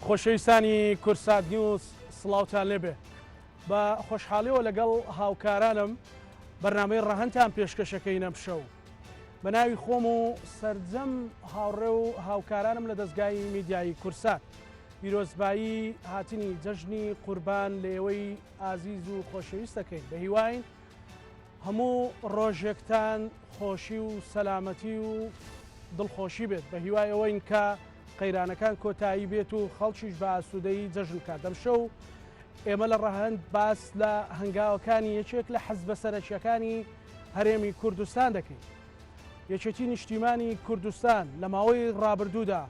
خۆشەویستانی کوردسات نیوز سڵاوتان لێبێ بە خۆشحاڵیەوە لەگەڵ هاوکارانم بەرنامەی ڕەهەندتان پێشکەشەکەین ئەمشەو بە ناوی خۆم و سەرجەم هاوڕێ و هاوکارانم لە دەزگای میدیایی کوردسات پیرۆزبایی هاتنی جەژنی قوربان لە ئێوەی ئازیز و خۆشەویست دەکەین بە هیواین هەموو ڕۆژێکتان خۆشی و سەلامەتی و دڵخۆشی بێت بە هیوای ئەوەین کە قەیرانەکان کۆتایی بێت و خەڵکیش بە ئاسوودەیی جەژن بکات. ئەمشەو ئێمە لە ڕەهەند باس لە هەنگاوەکانی یەکێک لە حزبە سەرەکییەکانی هەرێمی کوردستان دەکەین. یەکێتی نیشتیمانی کوردستان لە ماوەی ڕابردوودا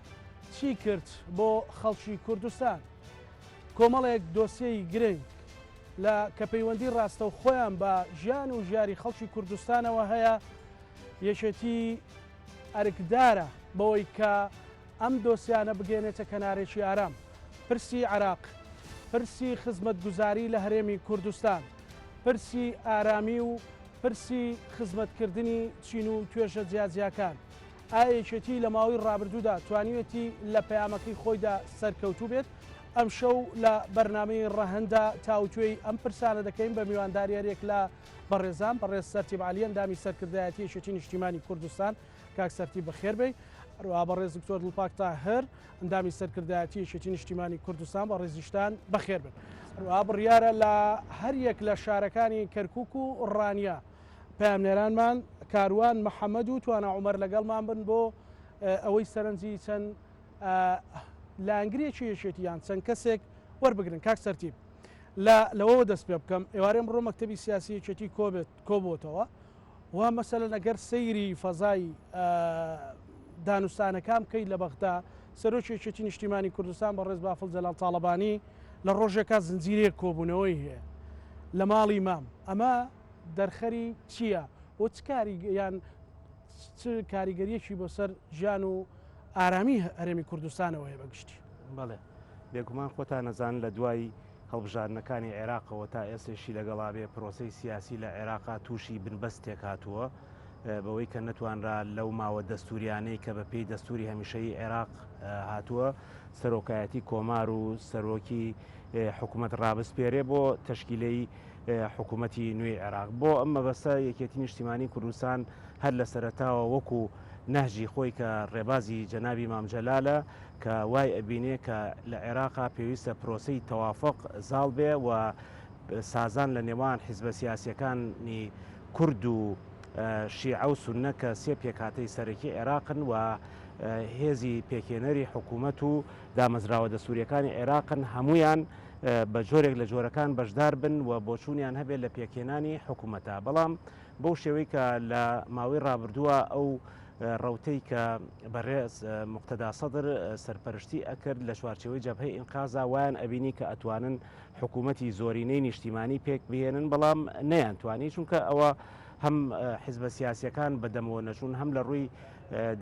چی کرد بۆ خەڵکی کوردستان؟ کۆمەڵێک دۆسیەی گرنگ لە کە پەیوەندی ڕاستەوخۆیان بە ژیان و ژیاری خەڵکی کوردستانەوە هەیە، یەکێتی ئەرکدارە بەوەی کە ئەم دۆسیانە بگەیەنێتە کەنارێکی ئارام. پرسی عێراق، پرسی خزمەتگوزاری لە هەرێمی کوردستان، پرسی ئارامی و پرسی خزمەتکردنی چین و توێژە جیاجیاکان. ئایا یەکێتی لە ماوەی ڕابردوودا توانیوێتی لە پەیامەکەی خۆیدا سەرکەوتوو بێت؟ ئەمشەو لە بەرنامەی ڕەهەنددا تاوتوێی ئەم پرسانە دەکەین بە میوانداری هەریەک لە بەڕێزان، بەڕێز سەرتیپ عەلی ئەندامی سەرکردایەتی یەکێتی نیشتیمانی کوردستان، کاک سەرتیپ بەخێر بێی. هەروەها بەڕێز دکتۆر دڵپاک تاهر ئەندامی سەرکردایەتی یەکێتی نیشتیمانی کوردستان، بەڕێزیشتان بەخێر بن. هەروەها بڕیارە لە هەریەک لە شارەکانی کەرکوک و ڕانیە پەیامنێرانمان کاروان محەمەد و توانا عومەر لەگەڵمان بن بۆ ئەوەی سەرنجی چەند لایەنگرێکی یەکێتی یان چەند کەسێک وەربگرن. کاک سەرتیپ لە لەوەوە دەست پێ بکەم، ئێوارەی ئەمڕۆ مەکتەبی سیاسی یەکێتی کۆبێت کۆبووەتەوە و مەسەلەن ئەگەر سەیری فەزای دانوستانەکان بکەیت لە بەغدا، سەرۆکی یەکێتی نیشتیمانی کوردستان بەڕێز بافڵ جەلال تاڵەبانی لە ڕۆژێکا زنجیرەیەک کۆبوونەوەی هەیە لە ماڵی مام، ئەمە دەرخەری چییە و چ کاری یان چ کاریگەرییەکی بۆ سەر ژیان و ئارامی هەرێمی کوردستانەوە هەیە بە گشتی؟ بەڵێ بێگومان خۆتان ئەزانن لە دوای هەڵبژاردنەکانی عێراقەوە تا ئێستەیشی لەگەڵا بێ پرۆسەی سیاسی لە عێراقا تووشی بنبەستێک هاتووە بەوەی کە نەتوانرا لەو ماوە دەستوریانەی کە بە پێی دەستوری هەمیشەیی عێراق هاتووە سەرۆکایەتی کۆمار و سەرۆکی حکوومەت ڕابسپێرێ بۆ تەشکیلەی حکوومەتی نوێی عێراق. بۆ ئەم مەبەستە یەکێتی نیشتیمانی کوردستان هەر لە سەرەتاوە وەکو نەهجی خۆی کە ڕێبازی جەنابی مام جەلالە کە وای ئەبینێ کە لە عێراقا پێویستە پرۆسەی تەوافق زاڵ بێ و سازان لە نێوان حیزبە سیاسیەکانی کورد و شیعە و سوننە کە سێ پێکهاتەی سەرەکی عێراقن و هێزی پێکهێنەری حکوومەت و دامەزراوە دەستووریەکانی عێراقن هەموویان بە جۆرێک لە جۆرەکان بەشدار بن و بۆچوونیان هەبێت لە پێکهێنانی حکوومەتە بەڵام بەو شێوەی کە لە ماوەی ڕابردووە ئەو ڕەوتەی کە بەڕێز موقتەدا سەدر سەرپەرشتی ئەکرد لە چوارچێوەی جەبهەی ئینقازا وایان ئەبینی کە ئەتوانن حکوومەتی زۆرینەی نیشتیمانی پێک بهێنن بەڵام نەیانتوانی چونکە ئەوە هەم حزبە سیاسیەکان بەدەمەوە نەچوون هەم لە ڕووی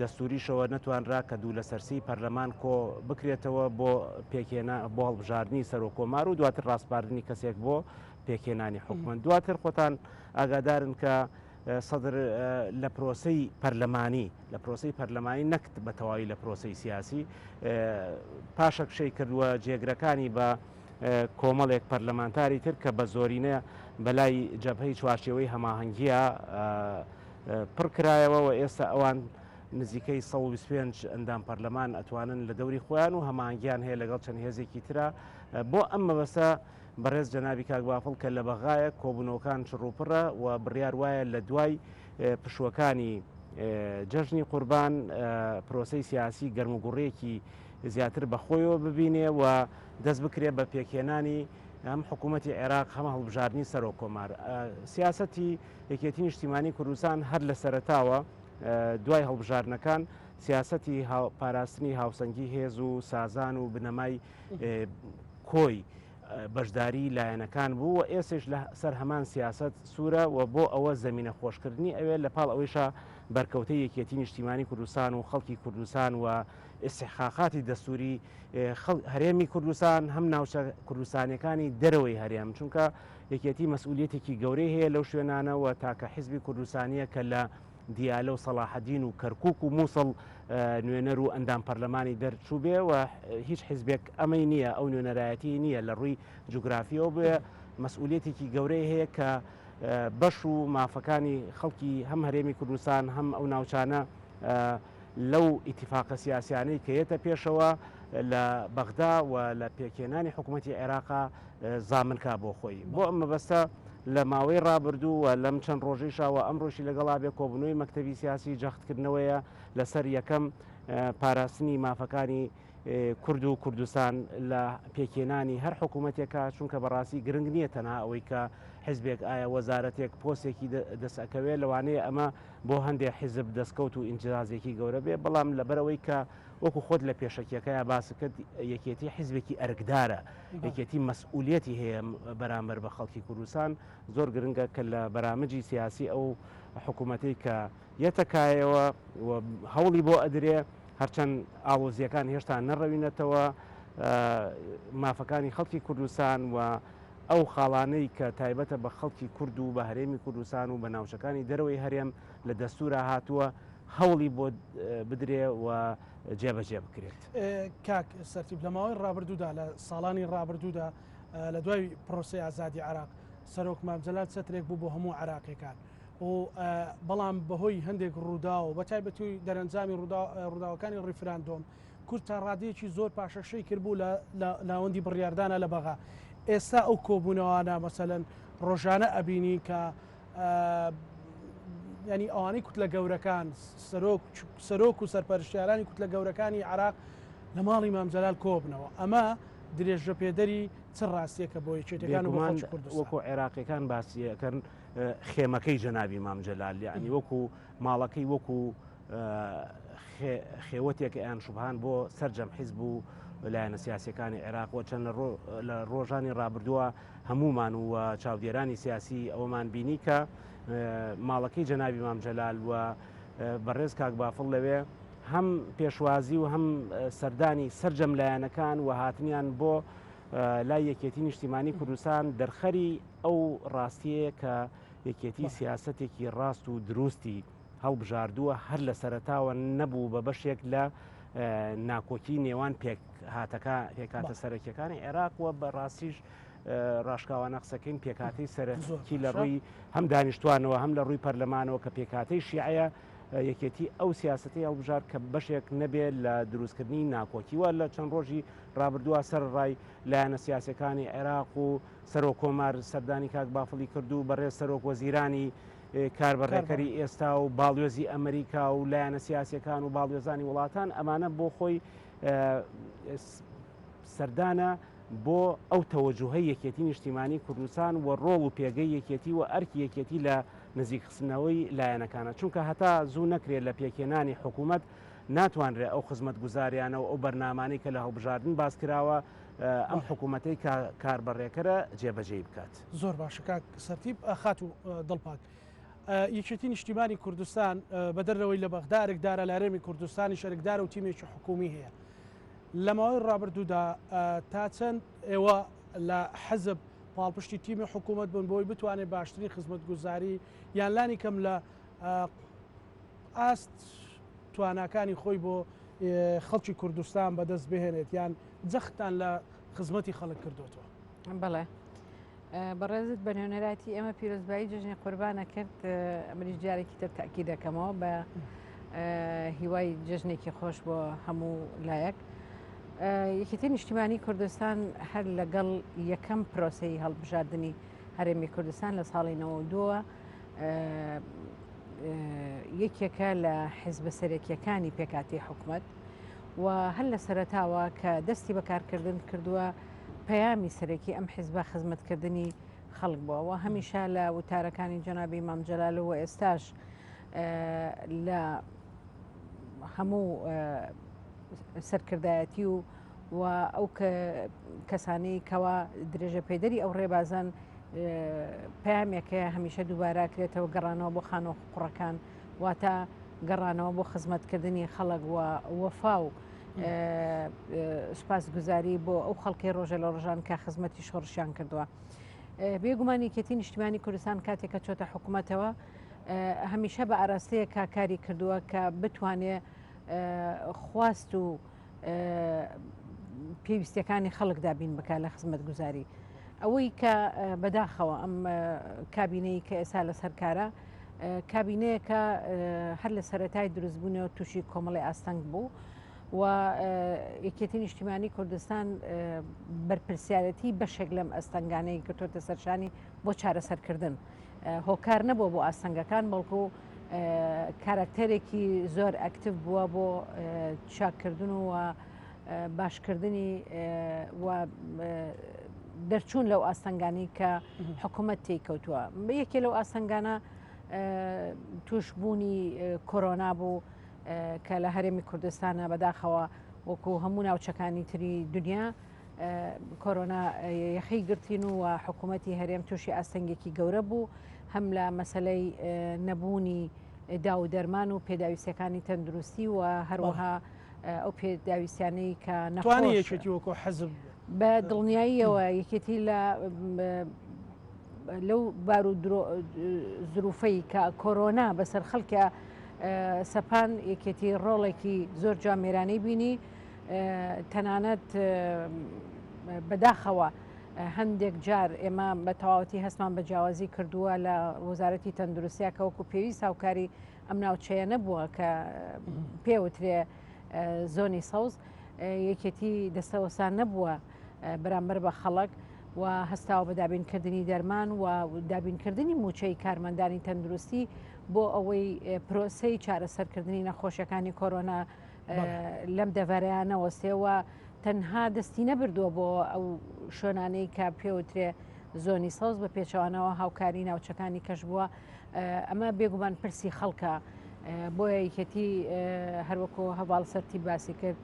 دەستوریشەوە نەتوانرا کە دوو لەسەر سێی پەرلەمان کۆ بکرێتەوە بۆ پێکهێنا بۆ هەڵبژاردنی سەرۆک کۆمار و دواتر ڕاسپاردنی کەسێک بۆ پێکهێنانی حکومەت دواتر خۆتان ئاگادارن کە سەدر لە پرۆسەی پەرلەمانی لە پرۆسەی پەرلەمانی نەک بە تەواوی لە پرۆسەی سیاسی پاشەکشەی کردووە جێگرەکانی بە کۆمەڵێک پەرلەمانتاری تر کە بە زۆرینە بەلای جەبهەی چوارچێوەی هەماهەنگیە پڕ کرایەوە و ئێستا ئەوان نزیکەی 125 ئەندام پەرلەمان ئەتوانن لە دەوری خۆیان و هەماهەنگیان هەیە لەگەڵ چەند هێزێکی ترا بۆ ئەم مەبەستە بەڕێز جەنابی کاک بافڵ کە لە بەغایە کۆبوونەوەکان چڕوپڕە و بڕیار وایە لە دوای پشووەکانی جەژنی قوربان پرۆسەی سیاسی گەرموگوڕیەکی زیاتر بەخۆیەوە ببینێ و دەست بکرێ بە پێکهێنانی هەم حکوومەتی عێراق هەم هەڵبژاردنی سەرۆک کۆمار. سیاسەتی یەکێتی نیشتیمانی کوردستان هەر لە سەرەتاوە دوای هەڵبژاردنەکان سیاسەتی پاراستنی هاوسەنگی هێز و سازان و بنەمای کۆی بەشداری لایەنەکان بوو و ئێسش لە سەر هەمان سیاسەت سوورە و بۆ ئەوە زەمینە خۆشکردنی ئەوێ لە پاڵ ئەوەیشا بەرکەوتەی یەکێتی نیشتیمانی کوردستان و خەڵکی کوردستان و ئیستحقاقاتی دەستووری هەرێمی کوردستان هەم ناوچە کوردستانیەکانی دەرەوەی هەرێم چونکە یەکێتی مەسئولیەتێکی گەورەی هەیە لەو شوێنانە و تاکە حیزبی کوردستانیە کە لە. دیالە و سەڵاحەدین و کەرکوک و موسڵ نوێنەر و ئەندام پەرلەمانی دەرچووبێ و هیچ حیزبێک ئەمەی نییە، ئەو نوێنەرایەتیی نییە لە ڕووی جوگرافییەوە، بۆیە مەسئولیەتێکی گەورەی هەیە کە بەش و مافەکانی خەڵکی هەم هەرێمی کوردستان هەم ئەو ناوچانە لەو ئیتیفاقە سیاسیانەی کە یەتە پێشەوە لە بەغدا و لە پێکهێنانی حکوومەتی عێراقا زامن کا بۆ خۆی. بۆ ئەم مەبەستە لە ماوەی ڕابردوو و لەم چەند ڕۆژەیشا و ئەمڕۆشی لەگەڵا بێ کۆبوونەوەی مەکتەبی سیاسی جەختکردنەوەیە لەسەر یەکەم پاراستنی مافەکانی کورد و کوردستان لە پێکهێنانی هەر حکوومەتێکا، چونکە بەڕاستی گرنگ نییە تەنها ئەوەی کە حیزبێک ئایا وەزارەتێک پۆستێکی دەست ئەکەوێ، لەوانەیە ئەمە بۆ هەندێ حیزب دەستکەوت و ئینجازێکی گەورە بێ، بەڵام لەبەرئەوەی کە وەکو خۆت لە پێشەکیەکەیا باست کرد یەکێتی حیزبێکی ئەرکدارە، یەکێتی مەسئولیەتی هەیە بەرامبەر بە خەڵکی کوردستان، زۆر گرنگە کە لە بەرامجی سیاسی ئەو حکوومەتەی کە یەتە کایەوە و هەوڵی بۆ ئەدرێ، هەرچەند ئاڵۆزییەکان هێشتا نەڕەوینەتەوە، مافەکانی خەڵکی کوردستان و ئەو خاڵانەی کە تایبەتە بە خەڵکی کورد و بە هەرێمی کوردستان و بە ناوچەکانی دەرەوەی هەرێم لە دەستوورا هاتووە هەوڵی بۆ بدرێ و جێبەجێ بکرێت. کاک سەرتیپ لە ماوەی ڕابردوودا لە ساڵانی ڕابردوودا لە دوای پرۆسەی ئازادی عێراق سەرۆک مام جەلال چەترێک بوو بۆ هەموو عێراقیەکان و بەڵام بەهۆی هەندێک ڕووداو بە تایبەتی دەرەنجامی ڕووداوەکانی ڕیفراندۆم کورد تا ڕادەیەکی زۆر پاشەکشەی کردبوو لە ناوەندی بڕیاردانە لە بەغا. ئێستا ئەو کۆبوونەوانە مەسەلەن ڕۆژانە ئەبینین کە ینی ئەوانەی کوتلە گەورەکان سەرۆک سەرۆک و سەرپەرشتیارانی کوتلە گەورەکانی عراق لە ماڵی مام جەلال کۆبنەوە ئەمە درێژە پێدەری چ ڕاستیەکە بۆ یەکێتەکان و وەکو عێراقیەکان باسیەکەن خێمەکەی جەنابی مام جەلال یعنی وەکو ماڵەکەی وەکو خێوەتێک ئەیان شوبهان بۆ سەرجەم حیزب و لایەنە سیاسیەکانی عێراق و چەند لە ڕۆژانی ڕابردووە هەمومان و چاودێرانی سیاسی ئەوەمان بینی کە ماڵەکەی جەنابی مام جەلال و بەڕێز کاک بافڵ لەوێ هەم پێشوازی و هەم سەردانی سەرجەم لایەنەکان و هاتنیان بۆ لای یەکێتی نیشتیمانی کوردستان دەرخەری ئەو ڕاستیەیە کە یەکێتی سیاسەتێکی ڕاست و دروستی هەڵبژاردووە، هەر لە سەرەتاوە نەبوو بە بەشێک لە ناکۆکی نێوان پێکهاتەکە پێکهاتە سەرەکیەکانی عێراق و بە ڕاستیش ڕاشکاوانە قسەکەین پێکهاتەی سەرەکی لە ڕووی هەم دانیشتوانەوە هەم لە ڕووی پەرلەمانەوە کە پێکهاتەی شیعەیە یەکێتی ئەو سیاسەتەی هەڵبژارد کە بەشێک نەبێت لە دروستکردنی ناکۆکی و لە چەند ڕۆژی ڕابردووە سەرەڕای لایەنە سیاسەکانی عێراق و سەرۆک کۆمار سەردانی کاک بافڵی کرد و بەڕێز سەرۆک وەزیرانی کاربەڕێکەری ئێستا و باڵیۆزی ئەمریکا و لایەنە سیاسیەکان و باڵیۆزانی وڵاتان ئەمانە بۆ خۆی سەردانە بۆ ئەو تەوەجوهەی یەکێتی نیشتیمانی کوردستان و ڕۆڵ و پێگەی یەکێتی و ئەرکی یەکێتی لە نزیکخستنەوەی لایەنەکانە چونکە هەتا زوو نەکرێت لە پێکهێنانی حکوومەت ناتوانرێت ئەو خزمەتگوزاریانە و ئەو بەرنامانەی کە لە هەڵبژاردن باس کراوە ئەم حکوومەتەی کە کاربەڕێکەرە جێبەجێی بکات. زۆر باشە کاک سەرتیپ. خاتوو دڵپاک، یەکێتی نیشتیمانی کوردستان بەدەر لەوەی لە بەغدا ئەرکدارە، لە هەرێمی کوردستانیش ئەرکدارە و تیمێکی حکوومی هەیە. لە ماوەی ڕابردوودا تا چەند ئێوە لە حزب پاڵپشتی تیمی حکوومەت بوون بۆی بتوانێت باشترین خزمەتگوزاری یان لانی کەم لە ئاست تواناکانی خۆی بۆ خەڵکی کوردستان بەدەست بهێنێت یان جەختتان لە خزمەتی خەڵک کردوتەوە؟ بەڵێ بەڕێزت بە نوێنەراتی ئێمە پیرۆزبایی جەژنی قوربانە کرد ئەمریش جارێکی تر تاکی دەکەمەوە بە هیوای جەژنێکی خۆش بۆ هەموو لایەک. یەکێتی نیشتیمانی کوردستان هەر لەگەڵ یەکەم پرۆسەی هەڵبژاردننی هەرێمی کوردستان لە ساڵی 92ەوە یەکێکە لە حیزبە سەرەکیەکانی پێکاتی حکومت و هەر لە سەرەتاوە کە دەستی بەکارکردن کردووە پەیامی سەرەکی ئەم حیزبە خزمەتکردنی خەڵک بووە و هەمیشە لە وتارەکانی جەنابی مام جەلال و ئێستاش لە هەموو سەرکردایەتی و و ئەو کەسانەی کەوا درێژە پێدەری ئەو ڕێبازان پەیامێک هەیە هەمیشە دووبارە کرێتەوە گەڕانەوە بۆ خانوو قوڕەکان واتە گەڕانەوە بۆ خزمەتکردنی خەڵک و وەفا و سوپاسگوزاری بۆ ئەو خەڵکی ڕۆژە لە ڕۆژان کە خزمەتی شۆڕشیان کردووە. بێگومان یەکێتی نیشتیمانی کوردستان کاتێک کە چۆتە حکوومەتەوە. هەمیشە بە ئاراستەیەکا کاری کردووە کە بتوانێ خواست و پێویستیەکانی خەڵک دابین بکات لە خزمەتگوزاری. ئەوەی کە بەداخەوە ئەم کابینەی کە ئێستا لەسەر کارە کابینەیەکە هەر لە سەرەتای دروستبوونەوە تووشی کۆمەڵی ئاستەنگ بوو و یەکێتی نیشتیمانی کوردستان بەرپرسیارەتی بەشێک لەم ئەستەنگانەی گرتۆتە سەرشانی بۆ چارەسەرکردن. هۆکار نەبووە بۆ ئاستەنگەکان بەڵکو کارکتەرێکی زۆر ئەکتیڤ بووە بۆ چاککردن و باشکردنی و دەرچوون لەو ئاستەنگانی کە حکوومەت تێی کەوتووە یەکێ لەو ئاستەنگانە توشببوونی کۆرۆنا بوو کە لە هەرێمی کوردستانە بەداخەوە وەکو هەموو ناوچەکانی تری دنیا کۆرۆنا یەخەی گرتین و حکوومەتی هەرێم تووشی ئاستەنگێکی گەورە بوو هەم لە مەسلەی نەبوونی دا و دەرمان و پێداویستەکانی تەندروستی و هەروەها ئەو پێداویستیانەی کە نەخۆش یەکێتی وەکو حەزب بە دڵنیاییەوە یەکێتی لە لەو بار و زروفەی کە کۆرۆنا بەسەر خەڵکە سەپان یەکێتی ڕۆڵێکی زۆر جامێرانەی بینی تەنانەت بەداخەوە هەندێک جار ئێمە بە تەواوەتی هەستمان بە جیاوازی کردووە لە وەزارەتی تەندروستیا کە وەکو پێویست هاوکاری ئەم ناوچەیە نەبووە کە پێوترێ زۆنی سەوز یەکێتی دەستەوەسان نەبووە بەرامبەر بە خەڵک و هەستاوە بە دابینکردنی دەرمان و دابینکردنی موچەی کارمەندانی تەندروستی بۆ ئەوەی پرۆسەی چارەسەرکردنی نەخۆشیەکانی کۆرۆنا لەم دەڤەرەیان نەوەستێ و تەنها دەستی نەبردووە بۆ ئەو شوێنانەی کە پێوترێ زۆنی سەوز بە پێچەوانەوە هاوکاری ناوچەکانی کەش بووە ئەمە بێگومان پرسی خەڵکە بۆیە یەکێتی هەروەکو هەواڵ سەرتی باسی کرد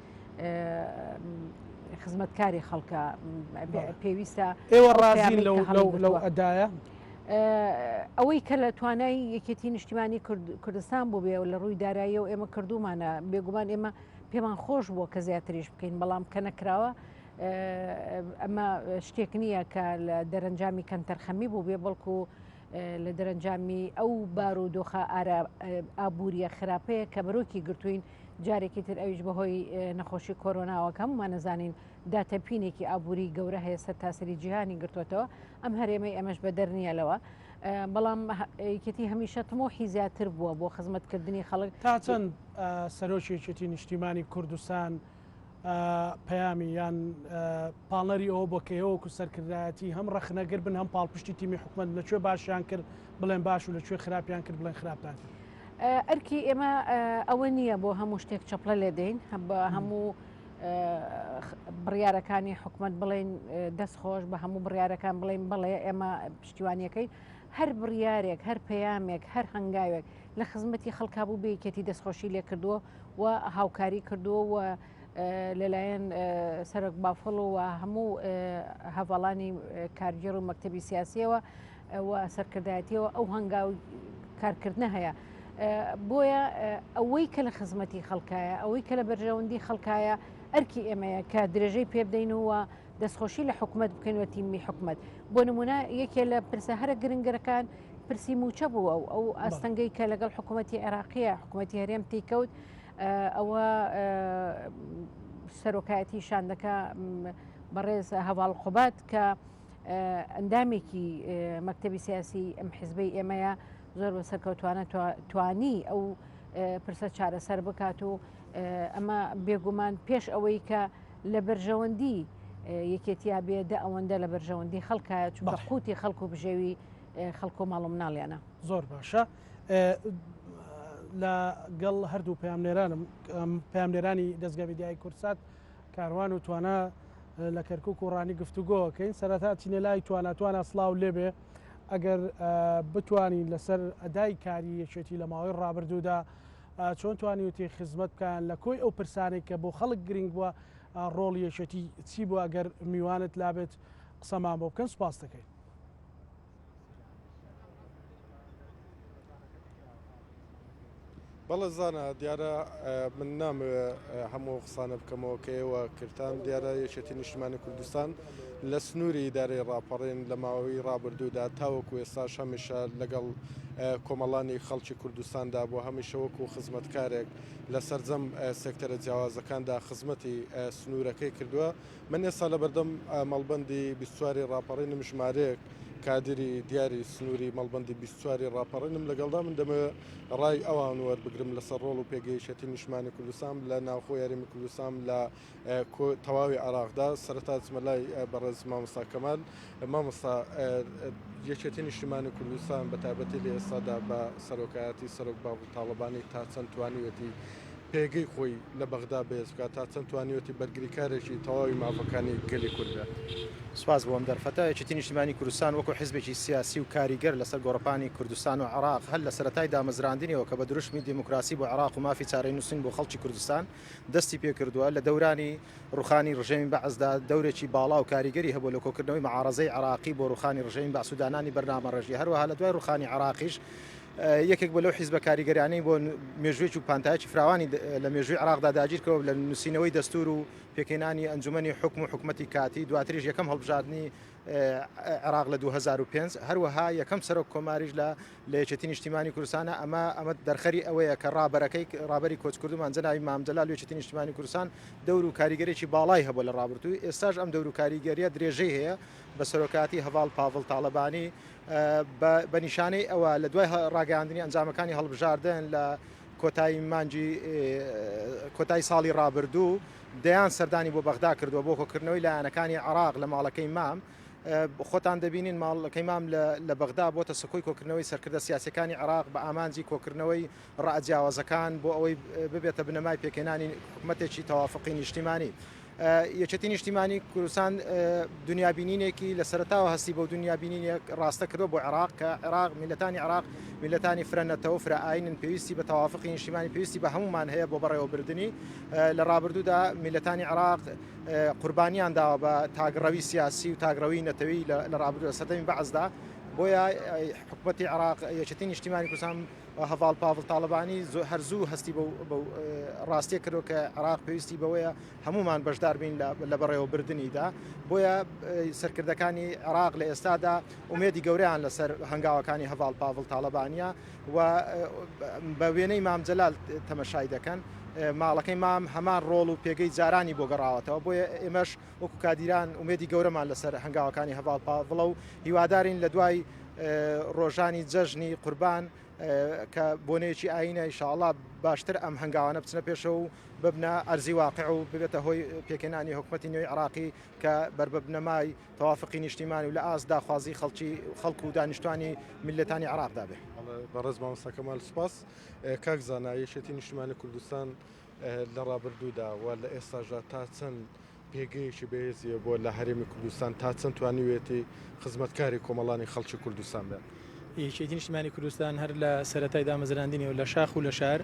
خزمەتکاری خەڵکە پێویستە ئێوە ڕازین لەو ئەدایە؟ ئەوەی کە لە توانای یەکێتی نیشتیمانی کوردستان بوو بێ و لە ڕووی داراییەوە ئێمە کردومانە بێگومان ئێمە پێمان خۆش بووە کە زیاتریش بکەین بەڵام کە نەکراوە ئەمە شتێک نییە کە لە دەرەنجامی کەمتەرخەمی بوو بێ بەڵکو لە دەرەنجامی ئەو بار و دۆخە ئابووریە خراپەیە کە بەرۆکی گرتوین جارێکی تر ئەویش بەهۆی نەخۆشی کۆرۆناوە کە هەمومان نەزانین داتەپینێکی ئابووری گەورە هەیە سەرتاسەری جیهانی گرتووەتەوە، ئەم هەرێمەی ئێمەش بەدەر نییە لەوە، بەڵام یەکێتی هەمیشە تموحی زیاتر بووە بۆ خزمەتکردنی خەڵک. تا چەند سەرۆکی یەکێتی نیشتیمانی کوردستان پەیامی یان پاڵنەری ئەوە بووە کە ئێوە وەکو سەرکردایەتی هەم ڕەخنەگر بن هەم پاڵپشتی تیمی حکومەت بن، لە کوێ باشیان کرد بڵێن باش و لە کوێ خراپیان کرد بڵێن خراپتان کرد؟ ئەرکی ئێمە ئەوە نییە بۆ هەموو شتێک چەپڵە لێدەین، بە هەموو بڕیارەکانی حکومت بڵێن دەست خۆش بە هەموو بڕیارەکان بڵێن بڵێ ئێمە پشتیوانیەکەی هەر بڕیارێک هەر پەیامێک هەر هەنگاوێک لە خزمەتی خەڵکا بوو بێکێتی دەستخۆشی لێ کردووە و هاوکاری کردووە و لەلایەن سەرۆک بافڵ و هەموو هەڤڵانی کارگێڕ و مەکتتەبی سیاسیەوە و سەرکردایەتیەوە ئەو هەنگاو کارکردنە هەیە. بۆیە ئەوەی کە لە خزمەتی خەڵکایە، ئەوەی کە لە بەرژەوەندی خەڵکایە ئەرکی ئێمەیە کە درێژەی پێ بدەین و دەستخۆشی لە حکومەت بکەین و تیمی حکومەت. بۆ نمونە یەکێ لە پرسە هەرە گرنگەکان پرسی موچە بووە و ئەو ئاستەنگەی کە لەگەڵ حکوومەتی عێراقیە حکوومەتی هەرێم تێکەوت ئەوە سەرۆکایەتی شاندەکە بەڕێز هەواڵ قوبات کە ئەندامێکی مەکتەبی سیاسی ئەم حزبەی ئێمەیە زۆر بە سەرکەوتوانە توانی ئەو پرسە چارەسەر بکات و ئەمە بێگومان پێش ئەوەی کە لە بەرژەوەندی یەکێتیا بێ دە ئەوەندە لە بەرژەوەندی خەڵکە چونکە قوتی خەڵک و بژێوی خەڵک و ماڵ و مناڵیانە. زۆر باشە لە گەڵ هەردوو پەیامنێرانم پەیامنێرانی دەزگا میدیایی کوردسات کاروان و توانا لە کەرکک و ڕانی گفتوگۆکەین سەرەتا چینە لای توانا توانا سڵاو لێبێ ئەگەر بتوانین لەسەر ئەدای کاری یەکێتی لە ماوەی ڕابردوودا چۆن توانیوتی خزمەت بکەن لە کۆی ئەو پرسانەی کە بۆ خەڵک گرنگ بووە ڕۆڵی یەکێتی چی بووە ئەگەر میوانت لابێت قسەمان بۆ بکەن سوپاس دەکەین. بەڵێ زانا دیارە من نامەوێ هەموو قسانە بکەمەوە کە ئێوە کردتان دیارە یەکێتی نیشتمانی کوردستان لە سنووری ئیدارەی ڕاپەڕین لە ماوەی ڕابردوودا تاوەکو ئێستاش هەمیشە لەگەڵ کۆمەڵانی خەڵکی کوردستاندا بووە، هەمیشە وەکو خزمەتکارێک لە سەرجەم سێکتەرە جیاوازەکاندا خزمەتی سنوورەکەی کردووە. من ئێستا لەبەردەم مەڵبەندی 24 ی ڕاپەڕینم، ژمارەیەک کادیری دیاری سنووری مەڵبەندی 24 ی ڕاپەڕینم لەگەڵدا، من دەمەوێت ڕای ئەوان وەربگرم لەسەر ڕۆڵ و پێگەی یەکێتی نیشتمانی کوردستان لە ناوخۆی هەرێمی کوردستان لە تەواوی عێراقدا. سەرەتا دەچمە لای بەڕێز مامۆستا کەمال. مامۆستا، یەکێتی نیشتیمانی کوردستان بە تایبەتی لە ئێستادا بە سەرۆکایەتی سەرۆک باڤڵ تاڵەبانی تا چەند توانیوێتی پێگەی خۆی لە بەغدا بەهێز بکات، تا چەند توانیوێتی بەرگریکارێکی تەواوی مافەکانی گەلی کورد بێت؟ سوپاس بۆ ئەم دەرفەتە. یەکێتی نیشتیمانی کوردستان وەکو حیزبێکی سیاسی و کاریگەر لەسەر گۆڕەپانی کوردستان و عێراق هەر لە سەرەتای دامەزراندنیەوە کە بە دروشمی دێموکراسی بۆ عێراق و مافی چارەنووسین بۆ خەڵکی کوردستان دەستی پێکردووە، لە دەورانی ڕوخانی ڕژێمی بەعسدا دەورێکی باڵا و کاریگەری هەبووە لە کۆکردنەوەی مەعارەزەی عێراقی بۆ ڕوخانی ڕژێمی بەعس و دانانی بەرنامەڕێژی، هەروەها لە دوای ڕوخانی عێراقیش یەکێک بووە لەو حیزبە کاریگەرانەی بۆ مێژوویەکی و پانتایەکی فراوانی لە مێژووی عێراقدا داگیرکردووە لە نووسینەوەی دەستوور و پێکهێنانی ئەنجومەنی حوکم و حکومەتی کاتی، دواتریش یەکەم هەڵبژاردنی عێراق لە 2005، هەروەها یەکەم سەرۆک کۆماریش لە لە یەکێتی نیشتیمانی کوردستانە، ئەمە ئەمە دەرخەری ئەوەیە کە ڕابەرەکەی ڕابەری کۆچکردومان جەنابی مام جەلال و یەکێتی نیشتیمانی کوردستان دەور و کاریگەرێکی باڵای هەبووە لە ڕابردوو، ئێستاش ئەم دەور و کاریگەریە درێژەی هەیە بە سەرۆکایەتی هەڤاڵ پاڤڵ تاڵەبانی بە نیشانەی ئەوە لە دوای ڕاگەیاندنی ئەنجامەکانی هەڵبژاردن لە کۆتایی مانگی کۆتایی ساڵی ڕابردوو دەیان سەردانی بۆ بەغدا کردووە بۆ کۆکردنەوەی لایەنەکانی عێراق لە ماڵەکەی مام. خۆتان دەبینین ماڵەکەی مام لە بەغدا بۆتە سەکۆی کۆکردنەوەی سەرکردە سیاسیەکانی عێراق بە ئامانجی کۆکردنەوەی ڕا جیاوازەکان بۆ ئەوەی ببێتە بنەمای پێکهێنانی حکومەتێکی تەوافقی نیشتیمانی. یەکێتی نیشتیمانی کوردستان دنیابینینێکی لە سەرەتاوە هەستی بەو دنیابینینێک ڕاستە کردووە بۆ عێراق کە عێراق میللەتانی عێراق میللەتانی فرە نەتەوە فرە ئاینن پێویستی بە تەوافقی نیشتیمانی پێویستی بە هەمومان هەیە بۆ بەڕێوەبردنی لە ڕابردوودا میللەتانی عێراق قوربانیان داوە بە تاگڕەوی سیاسی و تاگڕەوی نەتەوی لە ڕابردوو لە سەردەمی بەعسدا بۆیە حکوومەتی عێراق یەکێتی نیشتیمانی کوردستان هەڤاڵ پاڤڵ تاڵەبانی هەر زوو هەستی بەو ڕاستیە کردو کە عێراق پێویستی بەوەیە هەمومان بەشدار بین لە بەڕێوەبردنیدا بۆیە سەرکردەکانی عێراق لە ئێستادا ئومێدی گەورەیان لەسەر هەنگاوەکانی هەڤاڵ پاڤڵ تاڵەبانیە و بە وێنەی مام جەلال تەمەشای دەکەن ماڵەکەی مام هەمان ڕۆڵ و پێگەی جارانی بۆ گەڕاوەتەوە بۆیە ئێمەش وەکو کادیران ئومێدی گەورەمان لەسەر هەنگاوەکانی هەڤاڵ پاڤڵە و هیوادارین لە دوای ڕۆژانی جەژنی قوربان کە بۆنەیەکی ئاینە ئیشاڵا باشتر ئەم هەنگاوانە بچنە پێشەوە و ببنە ئەرزی واقع و ببێتە هۆی پێکهێنانی حکومەتی نوێی عراقی کە بەر بە بنەمای تەوافقی نیشتیمانی و لە ئاست داخوازی خەڵکی خەڵک و دانیشتوانی میللەتانی عێراقدا بێ. بەڕێز مامۆستا کەمال سوپاس. کاک زانا یەکێتی نیشتیمانی کوردستان لە ڕابردوودا و لە ئێستاشدا تا چەند پێگەیەکی بەهێزی هەبووە لە هەرێمی کوردستان، تا چەند توانیویەتی خزمەتکاری کۆمەڵانی خەڵکی کوردستان بێت؟ یەکێتی نیشتیمانی کوردستان هەر لە سەرەتای دامەزراندنیەوە لە شاخ و لە شار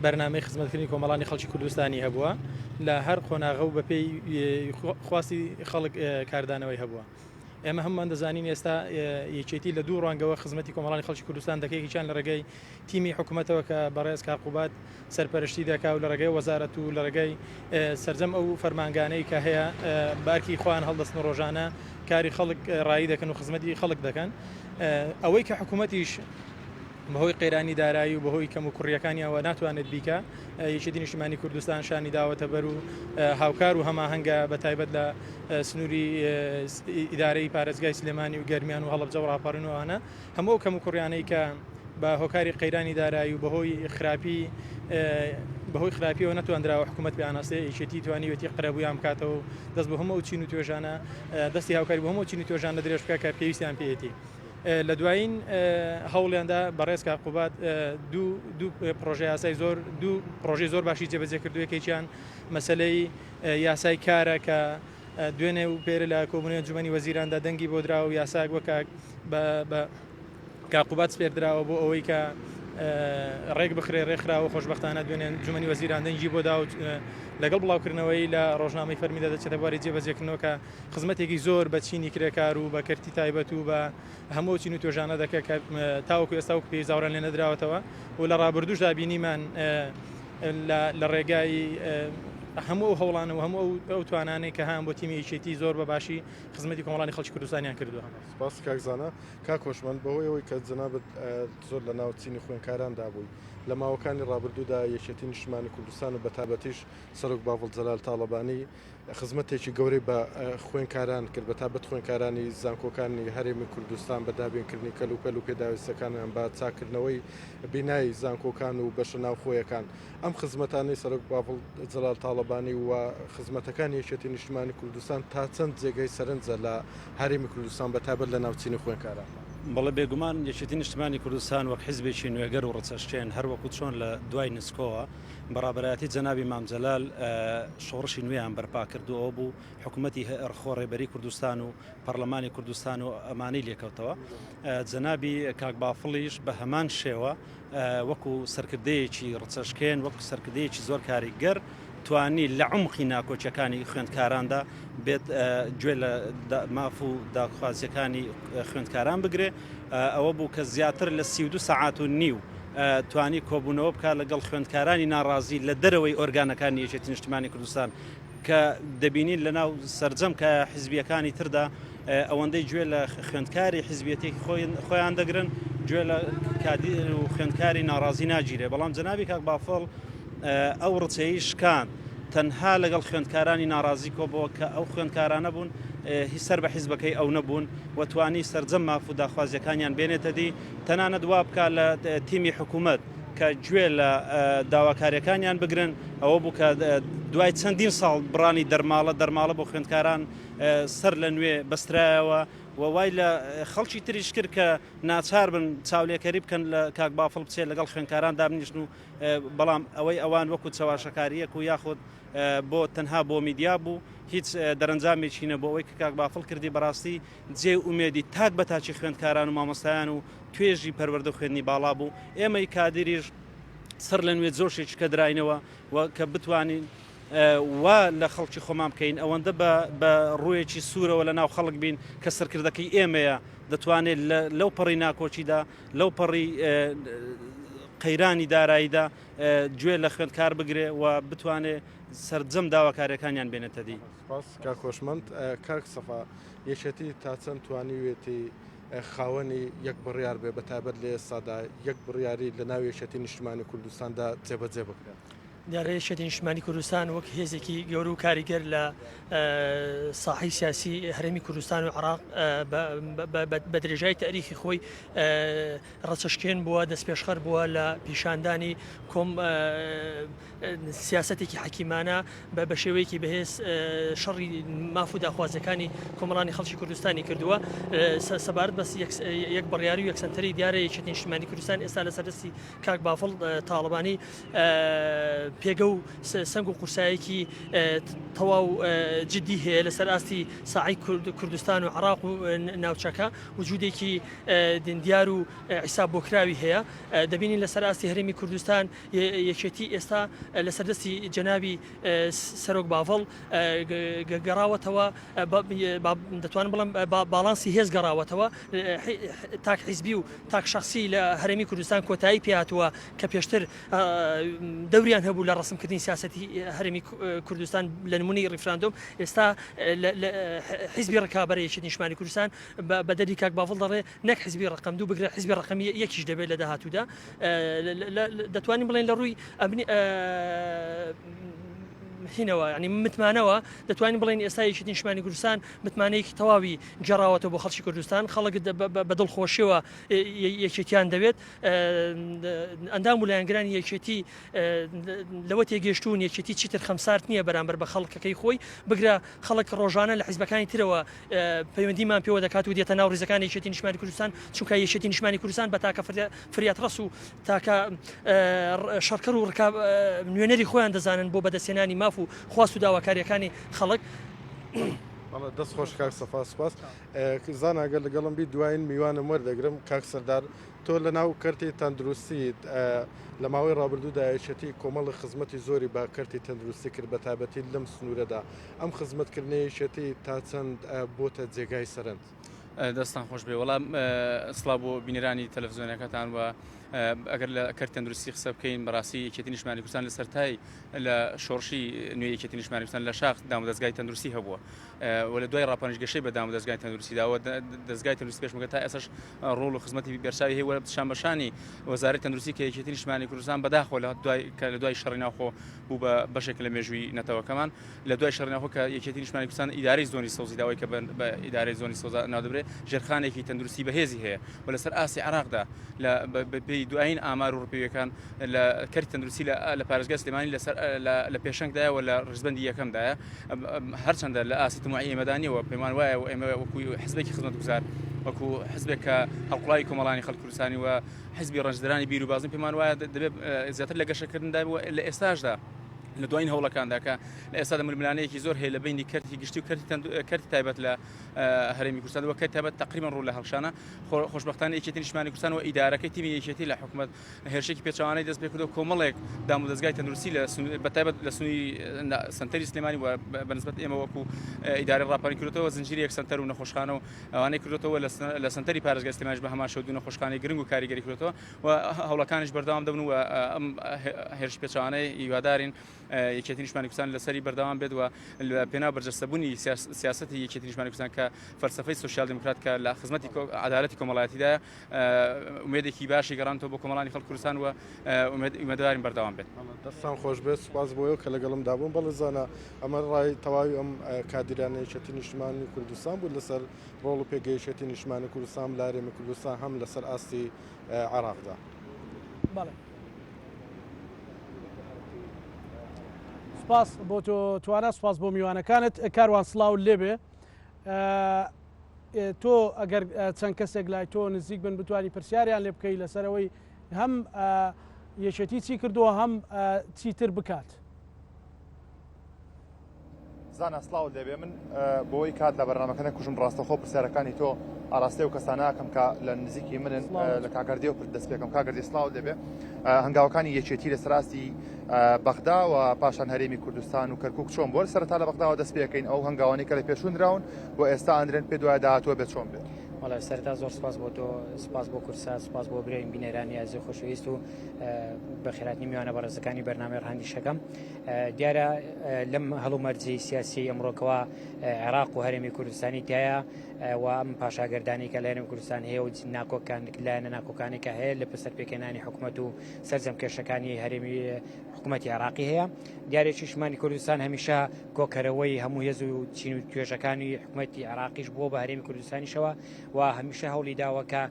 بەرنامەی خزمەتکردنی کۆمەڵانی خەڵکی کوردستانی هەبووە، لە هەر قۆناغە و بەپێی خواستی خەڵک کاردانەوەی هەبووە. ئێمە هەموومان دەزانین ئێستا یەکێتی لە دوو ڕوانگەوە خزمەتی کۆمەڵانی خەڵکی کوردستان دەکەی، یەکێکیان لە ڕێگەی تیمی حکوومەتەوە کە بەڕێز کاک قوباد سەرپەرشتی دەکا و لە ڕێگەی وەزارەت و لە ڕێگەی سەرجەم ئەو فەرمانگانەی کە هەیە بە ئەرکی خۆیان هەڵدەستن و ڕۆژانە کاری خەڵک ڕایی دەکەن و خزمەتی خەڵک دەکەن. ئەوەی کە حکوومەتیش بەهۆی قەیرانی دارایی و بەهۆی کەم و کوڕیەکانیەوە ناتوانێت بیکا، یەکێتی نیشتیمانی کوردستان شانی داوەتە بەر و هاوکار و هەماهەنگە بە تایبەت لە سنووری ئیدارەی پارێزگای سلێمانی و گەرمیان و هەڵەبجە و ڕاپەڕین و ئەوانە هەموو ئەو کەم و کوڕیانەی کە بە هۆکاری قەیرانی دارایی و بەهۆی خراپی بەهۆی خراپیەوە نەتواندراوە حکوومەت پێیاناسێ یەکێتی توانیوێتی قەرەبوویان بکاتەوە و دەست بۆ هەموو ئەو چین و توێژانە دەستی هاوکاری بۆ هەموو چین و توێژانە درێژ بکات کە پێویستیان پێیەتی. لە دوایین هەوڵیاندا بەڕێز کاک قوباد دوو دوو پرۆژە یاسای زۆر دوو پرۆژەی زۆر باشی جێبەجێ کردو یەکێکیان مەسەلەی یاسای کارە کە دوێنێ و پێرە لە کۆبوونەوەی ئەنجومەنی وەزیراندا دەنگی بۆ درا و یاسایەک وەک بە بە کاک قوباد سپێردراوە بۆ ئەوەی کە ڕێک بخرێ ڕێکخراوە خۆشبەختانە دوێنێ ئەنجومەنی وەزیران دەنگی بۆ دا و لەگەڵ بڵاوکردنەوەی لە ڕۆژنامەی فەرمیدا دەچێتە بواری جێبەجێکردنەوە کە خزمەتێکی زۆر بە چینی کرێکار و بە کەرتی تایبەت و بە هەموو چین و توێژانە دەکات کە تاوەکو ئێستا وەکو پێویست زاوریان لێ نەدراوەتەوە و لە ڕابردووشدا بینیمان لە ڕێگای. هەموو ئەو هەوڵانە و هەموو ئەو توانانەی کە هەیان بۆ تیمی یەکێتی زۆر بە باشی خزمەتی کۆمەڵانی خەڵکی کوردستانیان کردووە. سپاس کاک زانا. کاک هۆشمەند بەهۆی ئەوەی کە جەنابت زۆر لە ناو چینی خوێندکاراندا بووی لە ماوەکانی ڕابردوودا یەکێتی نیشتمانی کوردستان و بەتابەتیش سەرۆک باڤڵ جەلال تاڵەبانی خزمەتێکی گەورەی بە خوێندکاران کرد، بەتابەت خوێندکارانی زانکۆکانی هەرێمی کوردستان بە دابینکردنی کەلوپەل و پێداویستیەکانیان، بە چاککردنەوەی بینای زانکۆکان و بەشە ناوخۆیەکان. ئەم خزمەتانەی سەرۆک بافڵ جەلال تاڵەبانی و خزمەتەکانی یەکێتی نیشتمانی کوردستان تا چەند جێگەی سەرنجە لە هەرێمی کوردستان بەتابەت لە ناو چینی خوێندکاران؟ بەڵێ بێگومان یەکێتی نیشتمانی کوردستان وەک حیزبێکی نوێگەر و ڕچەشکێن هەر وەکو چۆن لە دوای نسکۆوە بە ڕابەرایەتی جەنابی مام جەلال شۆڕشی نوێیان بەرپا کرد و ئەوە بوو حکوومەتی خۆڕێبەری کوردستان و پەرلەمانی کوردستان و ئەمانەی لێکەوتەوە جەنابی کاک بافڵیش بە هەمان شێوە وەکو سەرکردەیەکی ڕچەشکێن وەکو سەرکردەیەکی زۆر کاریگەر توانی لە عمقی ناکۆکیەکانی خوێندکاراندا بێت گوێ لە ماف و داخوازیەکانی خوێندکاران بگرێ ئەوە بوو کە زیاتر لە 32 سەعات و نیو توانی کۆبوونەوە بکات لەگەڵ خوێندکارانی ناڕازی لە دەرەوەی ئۆرگانەکانی یەکێتی نیشتمانی کوردستان کە دەبینین لە ناو سەرجەم کە حزبیەکانی تردا ئەوەندەی گوێ لە خوێندکاری حزبیەتێکی خۆیان دەگرن گوێ لە کادیر و خوێندکاری ناڕازی ناگیرێ بەڵام جەنابی کاک بافڵ ئەو ڕچەی شکان تەنها لەگەڵ خوێندکارانی ناڕازی کۆبەوە کە ئەو خوێندکارانە بوون هی سەر بە حیزبەکەی ئەو نەبوون و توانی سەرجەم ماف و داخوازیەکانیان بێنێتە دی تەنانەت وا بکا لە تیمی حکوومەت کە گوێ لە داواکاریەکانیان بگرن ئەوە بوو کە دوای چەندین ساڵ بڕانی دەرماڵە دەرماڵە بۆ خوێندکاران سەر لە نوێ بەسترایەوە و وای لە خەڵکی تریش کرد کە ناچار بن چاولێکەری بکەن لە کاک بافڵ بچێت لەگەڵ خوێندکاران دابنیشن و بەڵام ئەوەی ئەوان وەکو چەواشەکاریەک و یاخود بۆ تەنها بۆ میدیا بوو هیچ دەرەنجامێکی نەبوو ئەوەی کە کاک بافڵ کردی بەڕاستی جێی ئومێدی تاک بە تاکی خوێندکاران و مامۆستایان و توێژی پەروەردە و خوێندنی باڵا بوو ئێمەی کادیریش سەر لە نوێ جۆشێکی کە دراینەوە و کە بتوانین وا لە خەڵکی خۆمان بکەین ئەوەندە بە ڕوویەکی سوورەوە لە ناو خەڵک بین کە سەرکردەکەی ئێمەیە دەتوانێت لەو پەڕی ناکۆکیدا لەو پەڕی قەیرانی داراییدا گوێ لە خوێندکار بگرێ و بتوانێ سەرجەم داواکاریەکانیان بێنێتە دی. سپاس کاک هۆشمەند. کاک سەفا، یەکێتی تا چەند توانیوێتی خاوەنی یەک بڕیار بێ بە تایبەت لە ئێستادا یەک بڕیاری لە ناو یەکێتی نیشتمانی کوردستاندا جێبەجێ بکرێت؟ دیارە یەکێتی نیشتمانی کوردستان وەک هێزێکی گەورە و کاریگەر لە ساحەی سیاسی هەرێمی کوردستان و عێراق بە درێژای تاریخی خۆی ڕەچەشکێن بووە، دەستپێشخەر بووە لە پیشاندانی کۆم سیاسەتێکی حەکیمانە بە شێوەیەکی بەهێز شەڕی ماف و داخوازیەکانی کۆمەڵانی خەڵکی کوردستانی کردووە. سەبارەت بە یەک بڕیاری و یەک سەنتەری دیارە یەکێتی نیشتمانی کوردستان ئێستا لەسەر دەستی کاک بافڵ تاڵەبانی پێگە و سەنگ و قورسایەکی تەواو جدی هەیە لەسەر ئاستی ساحەی کوردستان و عراق و ناوچەکە وجودێکی دیار و حیساب بۆکراوی هەیە دەبینین لەسەر ئاستی هەرێمی کوردستان یەکێتی ئێستا لەسەر دەستی جەنابی سەرۆک باڤڵ گەڕاوەتەوە دەتوانم بڵێم باڵانسی هێز گەڕاوەتەوە تاک حیزبی و تاک شخصی لە هەرێمی کوردستان کۆتایی پێهاتووە کە پێشتر دەوریان هەبوو لە ڕسمکردنی سیاسەتی هەرێمی کوردستان لە نمونەی ڕیفراندۆم ئێستا حیزبی ڕکابەرە یەکێتی نیشتمانی کوردستان بە دەردی کاک باڤڵ دەڵێ نەک حزبی ڕقم دوو بگرە حزبی ڕقمی یەکیش دەبێت لە داهاتوودا دەتوانین بڵێن لە ڕووی ئەمنی هینەوە ینی متمانەوە دەتوانین بڵێن ئێستا یەکێتی نیشتمانی کوردستان متمانەیەکی تەواوی گەڕاوەتەوە بۆ خەڵکی کوردستان خەڵک بە دڵخۆشیەوە یەکێتیان دەوێت ئەندام و لایەنگرانی یەکێتی لەوە تێگەشتون یەکێتی چیتر خەمسارد نییە بەرامبەر بە خەڵکەکەی خۆی بگرە خەڵک ڕۆژانە لە حیزبەکانی ترەوە پەیوەندیمان پێوە دەکات و دێتە ناو ڕیزەکانی یەکێتی نیشتمانی کوردستان، چونکە یەکێتی نیشتمانی کوردستان بە تاکە فریادڕەس و تاکە شەڕکەر و ڕکاب نوێنەری خۆیان دەزانن بۆ بەدەستهێنانی ماف و خواست و داواکارییەکانی خەڵک. بەڵێ دەست خۆش کاک سەفا سوپاس. زانا گەر لەگەڵم بی دوایین میوانم وەردەگرم کاک سەردار تۆ لە ناو کەرتی تەندروستیت لە ماوەی ڕابردوودا یەکێتی کۆمەڵی خزمەتی زۆری بە کەرتی تەندروستی کرد بە تایبەتی لەم سنوورەدا ئەم خزمەتکردنەی یەکێتی تا چەند بۆتە جێگای سەرنج؟ دەستان خۆش بێ وەڵام سڵاو بۆ بینەرانی تەلەفزیۆنەکەتان و. ئەگەر لە کەرتی تەندروستی قسە بکەین بەڕاستی یەکێتی نیشتمانی کوردستان لە سەرتای لە شۆڕشی نوێی یەکێتی نیشتمانی کوردستان لە شاخ دامودەزگای تەندروستی هەبووە و لە دوای ڕاپەڕینیش گەشەی بە دامودەزگای تەندروستی داوە دەزگای تەندروستی پێشمەرگە تا ئێستاش ڕۆڵ و خزمەتی بەرچاوی هەیە و شانبەشانی وەزارەتی تەندروستی کە یەکێتی نیشتمانی کوردستان بەداخەوە لە دوای کە لە دوای شەڕی ناوخۆ بوو بە بەشێک لە مێژووی نەتەوەکەمان لە دوای شەڕی ناوخۆ کە یەکێتی نیشتمانی کوردستان ئیدارەی زۆنی سەوزی داوای کە بە ئیدارەی زۆنی سەوز ناودەبرێ ژێرخانێکی تەندروستی بەهێزی هەیە و لەسەر ئاستی عێراقدا لە بەپێی دوایین ئامار و ڕپێویەکان لە کەرتی تەندروستی لە پارێزگای سلێمانی لەسەر لە پێشەنگدایە و لە ڕیزبەندی یەکەمدایە هەرچەندە لە ئاستی تموعی ئێمەدا نییە و پێمان وایە و ئێمە وەکو حزبێکی خزمەتگوزار وەکو حزبێک کە هەڵقوڵاوی کۆمەڵانی خەڵک کوردستانی و حزبی ڕەنجدەرانی بیر و بازن پێمان وایە دەبێت زیاتر لە گەشەکردندا و لە ئێستاشدا لە دوایین هەوڵەکاندا کە لە ئێستادا ململانێیەکی زۆر هەیە لە بینی کەرتی گشتی و کەرتی تایبەت لە هەرێمی کوردستان وە کەرتی تایبەت تقریبا ڕوو لە هەڵکشانە خۆشبەختانە یەکێتی نیشتمانی کوردستان و ئیدارەکەی تیمی یەکێتی لە حکومەت هێرشێکی پێچەوانەی دەست پێکردو کۆمەڵێک دامودەزگای تەندروستی لە بەتایبەت لە سنووری سەنتەری سلێمانی و بەنسبەت ئێمە وەکو ئیدارەی ڕاپەڕین کردوەوە زنجیرەیەک سەنتەر و نەخۆشخانە و ئەوانەی کردوەوە لە سەنتەری پارێزگای سلێمانیش بە هەمان شێوە دوو نەخۆشخانەی گرنگ و کاریگەری کردوەوە و هەوڵەکانیش بەردەوام دەبن و ئەم هێرش پێچەوانەی هیوادارین یەکێتی نیشتمانی کوردستان لەسەری بەردەوام بێت و لە پێناو بەرجەستەبوونی سیاسەتی یەکێتی نیشتمانی کوردستان کە فەلسەفەی سۆسیال دیموکرات کە لە خزمەتی عەدالەتی کۆمەڵایەتیدایە ئومێدێکی باشی گەڕانتەوە بۆ کۆمەڵانی خەڵک کوردستان و ئومێدوارین بەردەوام بێت. دەستان خۆش بێت سوپاس بۆ ئێوە کە لەگەڵمدا بوون. بەڵێ زانا ئەمە ڕای تەواوی ئەم کادیرانە یەکێتی نیشتمانی کوردستان بوو لەسەر ڕۆڵ و پێگەی یەکێتی نیشتمانی کوردستان لە هەرێمی کوردستان هەم لەسەر ئاستی عێراقدا. بەڵێ. سپاس بۆ تۆ توانا سپاس بۆ میوانەکانت کاروان سڵاو لێبێ تۆ ئەگەر چەند کەسێک لای تۆ نزیک بن بتانی پرسیاریان لێ بکەی لەسەرەوەی هەم یەکێتی چی کردووە هەم چیتر بکات. زانا سڵاوت لێبێ من بۆی کات لە بەرنامەکە نەکوژم ڕاستەخۆ پرسیارەکانی تۆ ئاراستەی و کەسانە ئەکەم کە لە نزیکی منن لە کاگەردی و دەست پێکەم کاگەردی سڵاوت لێبێ هەنگاوەکانی یەکێتی لە سەراستی بەغدا و پاشان هەرێمی کوردستان و کەرکک چۆن بۆ سەرتا لە بەغداوە دەست پێکەین ئەو هەنگاوانی کە لە پێشوندراون بۆ ئێستا ئەندرێن پێ دوای داهاتوە بێ چۆن بێت. وەڵا سەرەتا زۆر سپاس بۆ تۆ سپاس بۆ کورسات سپاس بۆ برایین بینەرانی ئازیز و خۆشەویست و بەخێراتنی میوانە بەڕێزەکانی بەرنامەی ڕەهەندی شەکەم دیارە لەم هەڵومەرجی سیاسی ئەمڕۆکەوە عێراق و هەرێمی کوردستانی تایە و ئەم پاشاگەردانی کە لە هەرێمی کوردستان هەیە و ناکۆکان لایەنە ناکۆکانی کە هەیە لە پسەر پێکهێنانی حکوومەت و سەرجەم کێشەکانی هەرێمی حکوومەتی عێراقی هەیە دیارێکی شمانی کوردستان هەمیشە کۆکەرەوەی هەموو هێز و چین و توێژەکانی حکوومەتی عێراقیش بووە بە هەرێمی کوردستانیشەوە و هەمیشە هەوڵی داوە کە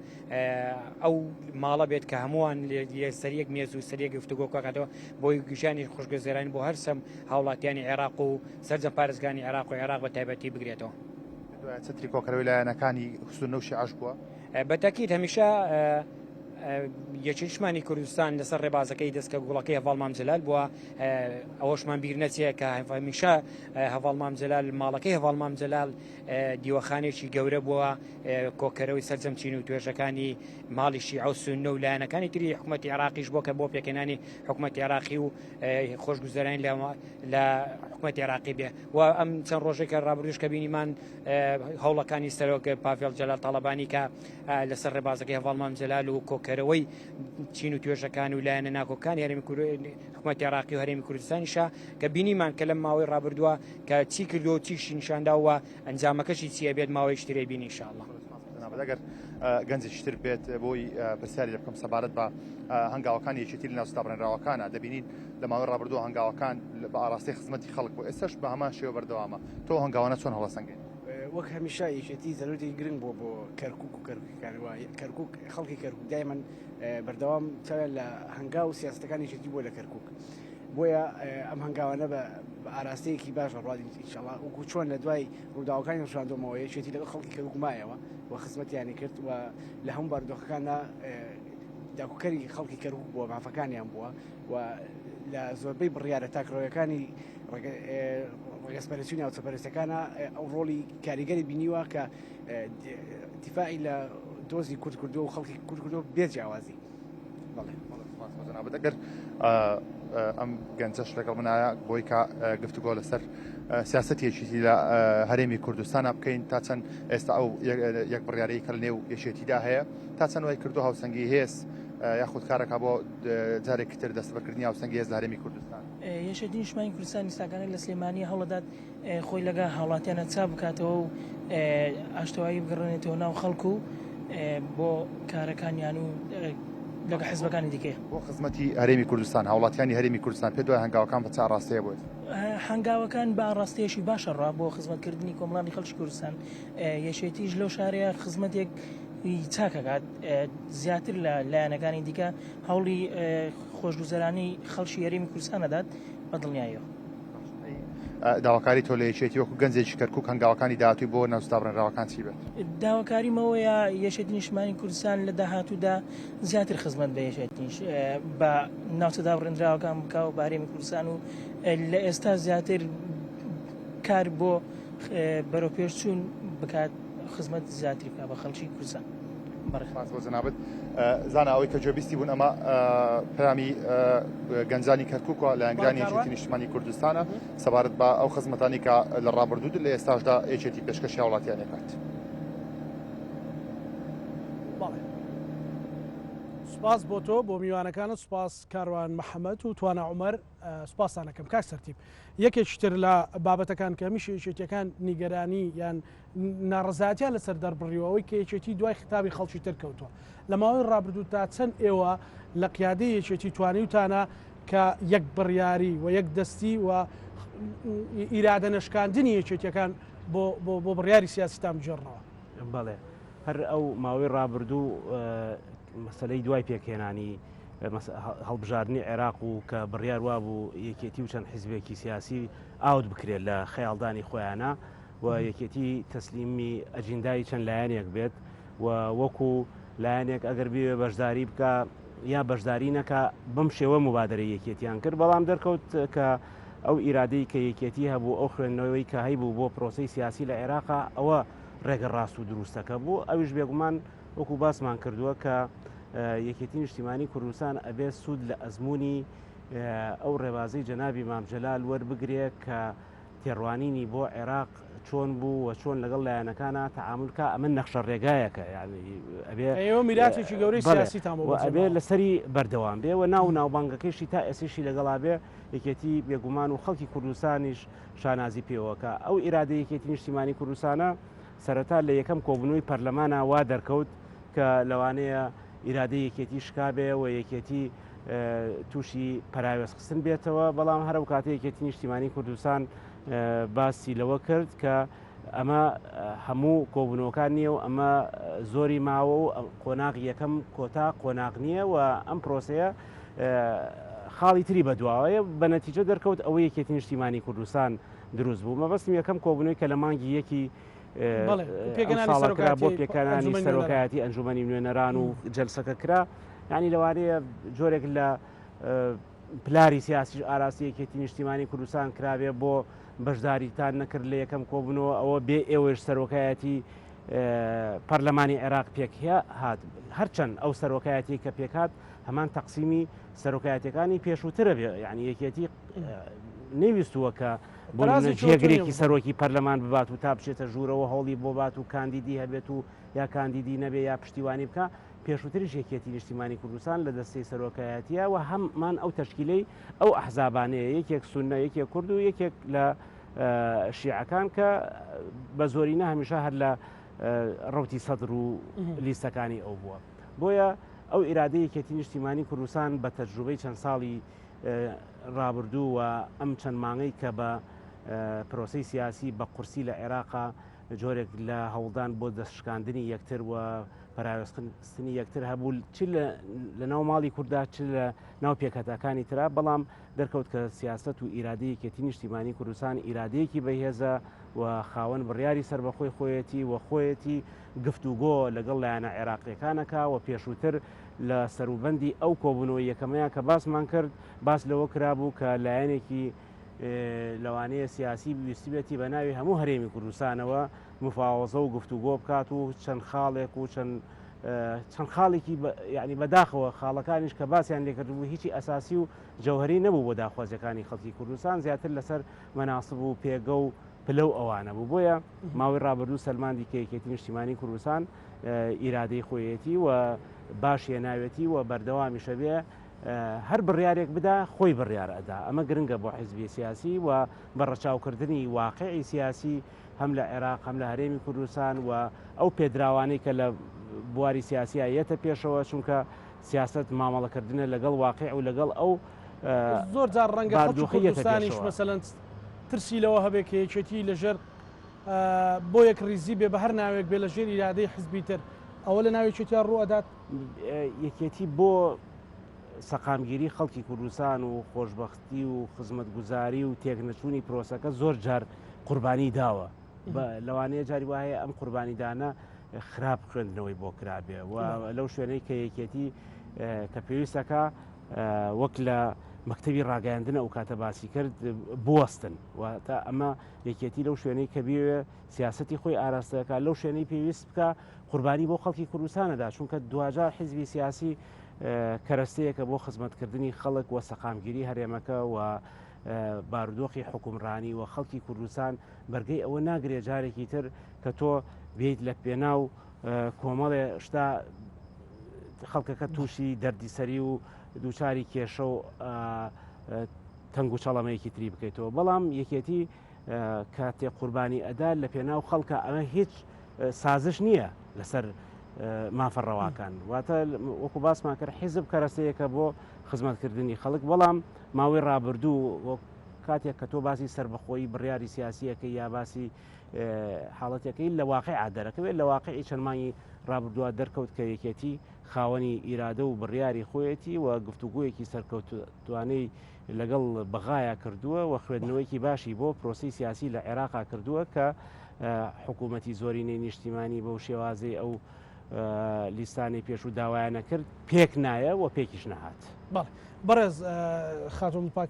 ئەو ماڵە بێت کە هەمووان سەر یەک مێز و سەر یەک گفتوگۆ کۆکاتەوە بۆی ژیانی خۆشگوزەرانی بۆ هەرسەم هاوڵاتیانی عێراق و سەرجەم پارێزگانی عێراق و عێراق بە تایبەتی بگرێتەوە. دوای چەتری کۆکەرەوەی لایەنەکانی سوننە و شیعەش بووە؟ بە تەکید هەمیشە یەکێتیشمانی کوردستان لەسەر ڕێبازەکەی دەستکە گوڵەکەی هەڤاڵ مام جەلال بووە ئەوەشمان بیر نەچێ کە هەمیشە هەڤاڵ مام جەلال ماڵەکەی هەڤاڵ مام جەلال دیوەخانێکی گەورە بووە کۆکەرەوەی سەرجەم چین و توێژەکانی ماڵی شیعە و سوننە و لایەنەکانی تری حکوومەتی عێراقیش بۆ کە بۆ پێکهێنانی حکوومەتی عێراقی و خۆشگوزەرانی لە حکوومەتی عێراقی بێ و ئەم چەند ڕۆژێکە ڕابردوش کە بینیمان هەوڵەکانی سەرۆک پاڤێڵ جەلال تاڵەبانی کە لەسەر ڕێبازەکەی هەڤاڵ مام جەلال و کۆکەرەوەی چین و توێژەکان و لایەنە ناکۆکانی هەرێمی حکوومەتی عێراقی و هەرێمی کوردستانیشە کە بینیمان کە لەم ماوەی ڕابردووە کە چی کردو و چیشی نیشانداوە ئەنجامەکەشی چیە بێت ماوەیەکی تر ئەیبینی ان شاء اللە. ئەگەر گەنجێکی تر بێت بۆی پرسیاری لێ بکەم سەبارەت بە هەنگاوەکانی یەکێتی لە ناوچە دابڕێنراوەکانە دەبینین لە ماوەی ڕابردوو هەنگاوەکان بە ئاراستەی خزمەتی خەڵک بۆ ئێستاش بە هەمان شێوە بەردەوامە تۆ هەنگاوانە چۆن هەڵەسەنگێنی؟ وەک هەمیشە یەکێتی زەرورێکی گرنگ بووە بۆ کەرکوک و کەرکوکیەکان و کەرکوک خەڵکی کەرکوک دایمەن بەردەوام چاویان لە هەنگاو و سیاسەتەکانی یەکێتی بووە لە کەرکوک بۆیە ئەم هەنگاوانە بە ئاراستەیەکی باش ڕوات ئینشاڵڵا وەکو چۆن لە دوای ڕووداوەکانی ڕفراندۆمەوە یەکێتی لەگەڵ خەڵکی کەرکوک مایەوە و خزمەتیانی کرد و لە هەموو بارودۆخەکاندا داکۆکەری خەڵکی کەرکوک بووە مافەکانیان بووە و لە زۆربەی بڕیارە تاکڕەوەکانی ڕەگەزپەرستی و ناوچەپەرستەکانە ئەو ڕۆڵی کاریگەری بینیوە کە دیفاعی لە دۆزی کورد کردووە و خەڵکی کورد کردووە بێ جیاوازی. بەڵێ سپاس بۆ جەنابت ئەگەر ئەم گەنجەش لەگەڵ منایە بۆی کە گفتوگۆ لەسەر سیاسەتی یەکێتی لە هەرێمی کوردستانە بکەین تا چەند ئێستا ئەو یەک بڕیارەی کە لە نێو یەکێتیدا هەیە تا چەند وای کردو هاوسەنگی هێز یاخود کارەکە بۆ جارێکی تر دەستەبەرکردنی هاوسەنگی هێز لە هەرێمی کوردستان؟ یەکێتی نیشتمانی کوردستان ئیستاکانە لە سلێمانی هەوڵدەدات خۆی لەگە هاوڵاتیانە چا بکاتەوە و ئاشتەوایی بگەڕێنێتەوە ناو خەڵک و بۆ کارەکانیان و لەگە حزبەکانی دیکەیە. بۆ خزمەتی هەرێمی کوردستان، هاوڵاتیانی هەرێمی کوردستان پێت وایە هەنگاوەکان بە چ ئاڕاستەیە بۆ؟ هەنگاوەکان بە ئاڕاستەیەکی باشە ڕا بۆ خزمەتکردنی کۆمەڵانی خەڵکی کوردستان، یەکێتیش لەو شارەیە خزمەتێک چاک ئەکات زیاتر لە لایەنەکانی دیکە هەوڵی خۆشگوزەرانی خەڵکی هەرێمی کوردستان ئەدات بە دڵنیاییەوە. داواکاری تۆ لە یەکێتی وەکو گەنجێکی کەرکوک هەنگاوەکانی داهاتووی بۆ ناوچە دابڕێنراوەکان چی بێت؟ داواکاریم ئەوەیە یەکێتی نیشتمانی کوردستان لە داهاتوودا زیاتر خزمەت بە یەکێتیش بە ناوچە دابڕێنراوەکان بکا و بە هەرێمی کوردستان و لە ئێستا زیاتر کار بۆ بەرەوپێشچوون بکات خزمەت زیاتری بکا بە خەڵکی کوردستان. سپاس بۆ جەنابت. زانا ئەوەی کە گوێبیستی بوون ئەمە پەیامی گەنجانی کەرکوک و لایەنگرانی یەکێتی نیشتمانی کوردستانە سەبارەت بە ئەو خزمەتانی کە لە ڕابردوو لە ئێستاشدا یەکێتی پێشکەشی هاوڵاتیان دەکات. سپاس بۆ تۆ بۆ میوانەکانت سپاس کاروان محەممەد و توانا عومەر سپاستان ئەکەم کاک سەرتیپ یەکێکی تر لە بابەتەکان کە هەمیشە یەکێتیەکان نیگەرانی یان ناڕەزایەتیان لەسەر دەربڕیوە ئەوەی کە یەکێتی دوای خیتابی خەڵکی تر کەوتووە لە ماوەی ڕابردوو تا چەند ئێوە لە قیادەی یەکێتی توانیوتانە کە یەک بڕیاری و یەک دەستی و ئیرادە نەشکاندنی یەکێتیەکان بۆ بۆ بڕیاری سیاسیتان بگێڕنەوە؟ بەڵێ هەر ئەو ماوەی ڕابردوو مەسەلەی دوای پێکهێنانی هەڵبژاردنی عێراق و کە بڕیار وابوو یەکێتی و چەند حیزبێکی سیاسی ئاوت بکرێت لە خەیاڵدانی خۆیانە و یەکێتی تەسلیمی ئەجیندای چەند لایەنێک بێت و وەکو لایەنێک ئەگەر بێ بەشداری بکە یا بەشداری نەکە بەم شێوە مبادرە یەکێتیان کرد بەڵام دەرکەوت کە ئەو ئیرادەی کە یەکێتی هەبوو ئەو خوێندنەوەی کە هەیبوو بۆ پرۆسی سیاسی لە عێراقا ئەوە ڕێگە ڕاست و دروستەکە بوو ئەویش بێگومان وەکو باسمان کردووە کە یەکێتی نیشتیمانی کوردستان ئەبێ سوود لە ئەزمموی ئەو ڕێبازەی جەنابی مام جەلال وەربگرێ کە تێڕوانینی بۆ عێراق چۆن بوو و چۆن لەگەڵ لایەنەکانە تەعامل کا ئەمە نەخشە ڕێگایەکە یعنی ئەبێ ئێوە میراتێکی گەورەی سیاسیتان بۆ ئەبێ لەسەری بەردەوام بێ و ناو ناوبانگەکەیشی تا ئێسیشی لەگەڵا بێ یەکێتی بێگومان و خەڵکی کوردستانیش شانازی پێوەکە ئەو ئیرادە یەکێتی نیشتیمانی کوردستانە سەرەتا لە یەکەم کۆبوونەوەی پەرلەمانا وا دەرکەوت کە لەوانەیە ئیرادەی یەکێتی شکابێ و یەکێتی تووشی پەراوێزخستن بێتەوە، بەڵام هەر ئەو کاتە یەکێتی نیشتیمانی کوردستان باسی لەوە کرد کە ئەمە هەموو کۆبوونەوەکان نییە و ئەمە زۆری ماوە و قۆناغی یەکەم کۆتا قۆناغ نییە و ئەم پرۆسەیە خاڵی تری بەدواوەیە بە نەتیجە دەرکەوت ئەوە یەکێتی نیشتیمانی کوردستان دروست بوو مەبەستم یەکەم کۆبوونەوەی کە لە مانگی یەکی ساڵە کرا بۆ پێکهێنانی سەرۆکایەتی ئەنجومەنی نوێنەران و جەلسەکە کرا یعنی لەوانەیە جۆرێک لە پلاری سیاسیش ئاراسی یەکێتی نیشتیمانی کوردستان کرابێ بۆ بەشداریتان نەکرد لە یەکەم کۆبوونەوە ئەوە بێ ئێوەش سەرۆکایەتی پەرلەمانی عێراق پێک هات هەرچەند ئەو سەرۆکایەتی کە پێکات هەمان تەقسیمی سەرۆکایەتەکانی پێشووترە بێ یعنی یەکێتی نەیویستووە کە بۆ نمونە جێگرێکی سەرۆکی پەرلەمان ببات و تا بچێتە ژوورەوە هەوڵی بۆ بات و کاندیدی هەبێت و یا کاندیدی نەبێ یا پشتیوانی بکە پێشووتریش یەکێتی نیشتیمانی کوردستان لە دەستەی سەرۆکایەتیە و هەمان ئەو تەشکیلەی ئەو ئەحزابانەیە یەکێک سوننە یەکێک کورد و یەکێک لە شیعەکان کە بە زۆرینە هەمیشە هەر لە ڕوتی سەدر و لیستەکانی ئەو بووە بۆیە ئەو ئیرادەی یەکێتی نیشتیمانی کوردستان بە تەجروبەی چەند ساڵی ڕابردوو و ئەم چەند مانگەی کە بە پرۆسەی سیاسی بە قورسی لە عێراقا جۆرێک لە هەوڵدان بۆ دەستشکاندنی یەکتر و پەراوێزخستنی یەکتر هەبوو چ لە ناو ماڵی کووردا چ لە ناو پێکهاتەکانی ترا بەڵام دەرکەوت کە سیاست و ئیرادەی یەکێتی نیشتیمانی کوردستان ئیرادەیەکی بەهێزە و خاوەن بڕیاری سەربەخۆی خۆیەتی و خۆیەتی گفتوگۆ لەگەڵ لایەنە عێراقیەکانەکە و پێشووتر لە سەروبەندی ئەو کۆبوونەوەی یەکەمەیان کە باسمان کرد، باس لەوە کرابوو کە لایەنێکی لەوانەیە سیاسی ویستبێتی بە ناوی هەموو هەرێمی کوردستانەوە مفاوەزە و گفتوگۆ بکات و چەند خاڵێک و چەند چەند خاڵێکی یعنی بەداخەوە خاڵەکانیش کە باسیان لێکردبوو هیچی ئەساسی و جەوهری نەبوو بۆ داخوازیەکانی خەڵکی کوردستان زیاتر لەسەر مەناسب و پێگە و پلە و ئەوانە بوو بۆیە ماوەی ڕابردوو سەلماندی کە یەکێتی نیشتیمانی کوردستان ئیرادەی خۆیەتی و. باش هێناوێتی و بەردەوامیشە بێ هەر بڕیارێک بدا خۆی بڕیار ئەدا ئەمە گرنگە بۆ حیزبی سیاسی و بە ڕەچاوکردنی واقعی سیاسی هەم لە عێراق هەم لە هەرێمی کوردستان و ئەو پێدراوانەی کە لە بواری سیاسیا یەتە پێشەوە چونکە سیاست مامەڵەکردنە لەگەڵ واقع و لەگەڵ ئەو زۆر جار ڕەنگە خەڵکی کوردستانیش مەسەلەن ترسی لەوە هەبێ کە یەکێتی لەژێر بۆ یەک ڕیزی بێ بە هەر ناوێک بێ لە ژێر ئیرادەی حزبی تر ئەوە لە ناو یەکێتیا ڕوو ئەدات؟ یەکێتی بۆ سەقامگیری خەڵکی کوردستان و خۆشبەختی و خزمەتگوزاری و تێکنەچوونی پرۆسەکە زۆر جار قوربانی داوە لەوانەیە جاری وا هەیە ئەم قوربانیدانە خراپ خوێندنەوەی بۆ کرابێ و لەو شوێنەی کە یەکێتی کە پێویستەکە وەک لە مەکتەبی ڕاگەیاندن ئەو کاتە باسی کرد بوەستن واتە ئەمە یەکێتی لەو شوێنەی کە بیەوێ سیاسەتی خۆی ئاراستەکە لەو شوێنەی پێویست بکە قوربانی بۆ خەڵکی کوردستانەدا چونکە دواجار حیزبی سیاسی کەرەستەیەکە بۆ خزمەتکردنی خەڵک و سەقامگیری هەرێمەکە و بارودۆخی حکومڕانی و خەڵکی کوردستان بەرگەی ئەوە ناگرێ جارێکی تر کە تۆ بیت لە پێناو کۆمەڵێ شتا خەڵکەکە تووشی دەردیسەری و دووچاری کێشە و تەنگ و چەڵەمەیەکی تری بکەیتەوە بەڵام یەکێتی کاتێ قوربانی ئەدا لە پێناو خەڵکە ئەمە هیچ سازش نییە لەسەر مافە ڕەواکان واتە وەکو باسمان کرد حیزب کەرەسەیەکە بۆ خزمەتکردنی خەڵک بەڵام ماوەی ڕابردوو وەک کاتێک کە تۆ باسی سربەخۆیی بڕیاری سیاسیەکە یا باسی حاڵەتەکەی لە واقع دەرەکەوێت لە واقعی چەند مانگی ڕابردووە دەرکەوت کە یەکێتی خاوەنی ئیرادە و بڕیاری خۆیەتی و گفتوگۆیەکی سەرکەوتوانەی لەگەڵ بەغایا کردووە و خوێندنەوەیەکی باشی بۆ پرۆسەی سیاسی لە عێراقا کردووە کە حکوومەتی زۆرینەی نیشتیمانی بەو شێوازەی ئەو لیستانەی پێشوو داوایانە کرد پێک نایە و پێکیش نەهات. بەڵێ بەڕێز خاتوون پاک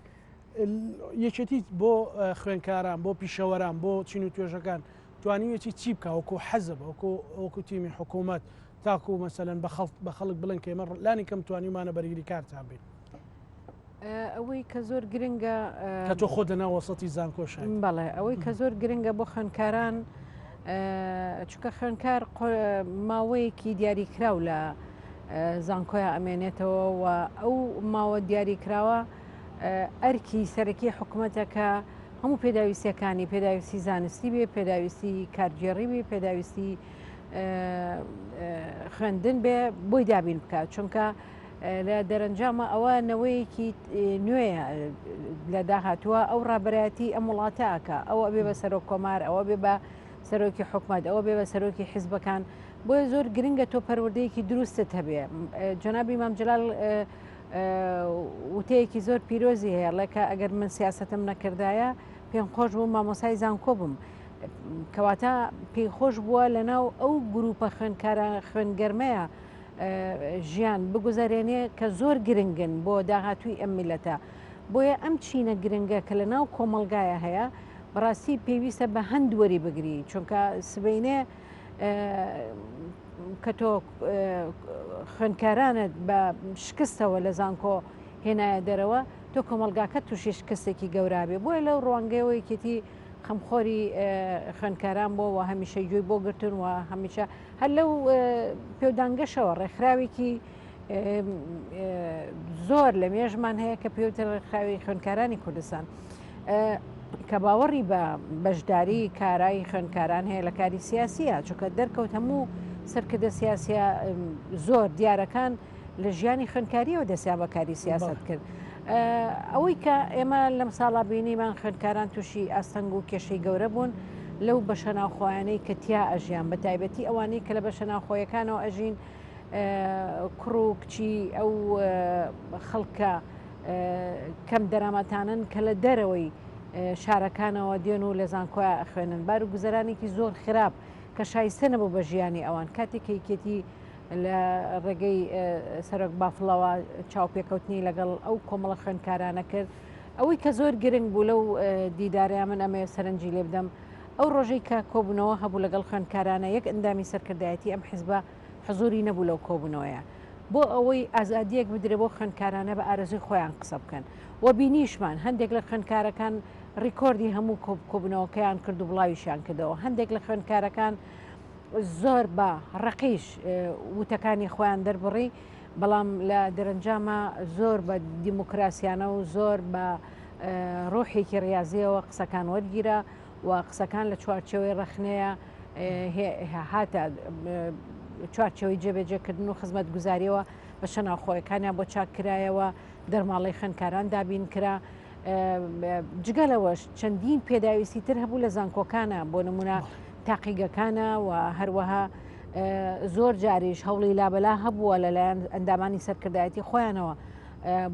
یەکێتی بۆ خوێنکاران بۆ پیشەوەران بۆ چین و توێژەکان توانیویەتی چی بکا وەکو حەزب وەکو وەکو تیمی حکوومەت تاکو مەسەلەن بە خەڵک بە خەڵک بڵێن کە ئێمە لانی کەم توانیومانە بەرگری کارتان بین. ئەوەی کە زۆر گرنگە کە تۆ خۆت لەناو وەسەتی زانکۆش هەیت. بەڵێ ئەوەی کە زۆر گرنگە بۆ خوێندکاران چونکە خوێندکار ماوەیەکی دیاریکراو لە زانکۆیا ئەمێنێتەوە و ئەو ماوە دیاریکراوە ئەرکی سەرەکی حکوومەتە کە هەموو پێداویستیەکانی پێداویستی زانستی بێ پێداویستی کارگێڕی بێ پێداویستی خوێندن بێ بۆی دابین بکات چونکە لە دەرەنجامە ئەوە نەوەیەکی نوێیە لە داهاتووە ئەو ڕابەرایەتی ئەم وڵاتە ئەکا ئەو ئەبێ بە سەرۆک کۆمار ئەوە بێ بە سەرۆکی حکومت ئەوە بێ بە سەرۆکی حیزبەکان بۆیە زۆر گرنگە تۆ پەروەردەیەکی دروستت هەبێ جەنابی مام جەلال وتەیەکی زۆر پیرۆزی هەیە ڵێ کە ئەگەر من سیاستم نەکردایە پێم خۆش بوو مامۆسای زانکۆ بم کەواتە پێی خۆش بووە لەناو ئەو گروپە خوێندکارە خوێنگەرمەیە ژیان بگوزەرێنێ کە زۆر گرنگن بۆ داهاتووی ئەم میلەتە بۆیە ئەم چینە گرنگە کە لە ناو کۆمەڵگایە هەیە بەڕاستی پێویستە بە هەند وەری بگری چونکە سبینێ کە تۆ خوێندکارانت بە شکستەوە لە زانکۆ هێنایە دەرەوە تۆ کۆمەڵگاکە تووشی شکستێکی گەورابێ بۆیە لەو ڕوانگەیەوە یەکێتی خەمخۆری خوێندکاران بۆ و هەمیشە گوێی بۆ گرتون و هەمیشە هەر لەو پێودانگەشەوە ڕێکخراوێکی زۆر لە مێژمان هەیە کە پێوتر ڕێکخراوی خوێندکارانی کوردستان کە باوەڕی بە بەشداری کارای خوێندکاران هەیە لە کاری سیاسیە چونکە دەرکەوت هەموو سەرکردە سیاسیە زۆر دیارەکان لە ژیانی خوێندکاریەوە دەستیان بە کاری سیاست کرد. ئەوەی کە ئێمە لەم ساڵا بینیمان خوێندکاران تووشی ئاستەنگ و کێشەی گەورە بوون لەو بەشە ناوخۆیانەی کە تیا ئەژیان بە تایبەتی ئەوانەی کە لە بەشە ناوخۆیەکانەوە ئەژین کوڕ و کچی ئەو خەڵکە کەم دەرامەتانن کە لە دەرەوەی شارەکانەوە دێن و لە زانکۆیا ئەخوێنن بار و گوزەرانێکی زۆر خراپ کە شایستە نەبوو بە ژیانی ئەوان کاتێک کە یەکێتی لە ڕێگەی سەرۆک بافڵەوە چاوپێکەوتنی لەگەڵ ئەو کۆمەڵە خوێندکارانە کرد ئەوەی کە زۆر گرنگ بوو لەو دیدارەیە من ئەمەیە سەرنجی لێ بدەم ئەو ڕۆژەی کە کۆبوونەوە هەبوو لەگەڵ خوێندکارانە یەک ئەندامی سەرکردایەتی ئەم حزبە حزوری نەبوو لەو کۆبوونەوەیە بۆ ئەوەی ئازادیەک بدرێ بۆ خوێندکارانە بە ئارەزوی خۆیان قسە بکەن و بینیشمان هەندێک لە خوێندکارەکان ڕیکۆردی هەموو کۆبوونەوەکەیان کرد و بڵاویشیان کردەوە هەندێک لە خوێندکارەکان. زۆر بە ڕقیش وتەکانی خۆیان دەربڕی، بەڵام لە دەرەنجاما زۆر بە دیموکراسیانە و زۆر بە ڕۆحێکی ڕاضیەوە قسەکان وەرگیرا و قسەکان لە چوارچێوەی ڕەخنەیە هاتە چوارچێوەی جێبەجێکردن و خزمەتگوزاریەوە بەشە ناوخۆیەکانیان بۆ چاک کرایەوە، دەرماڵەی خوێندکاران دابین کرا. جگە لەوەش چەندین پێداویستی تر هەبوو لە زانکۆکانە بۆ نمونە تاقیگەکانە و هەروەها زۆر جاریش هەوڵی لابەلا هەبووە لەلایەن ئەندامانی سەرکردایەتی خۆیانەوە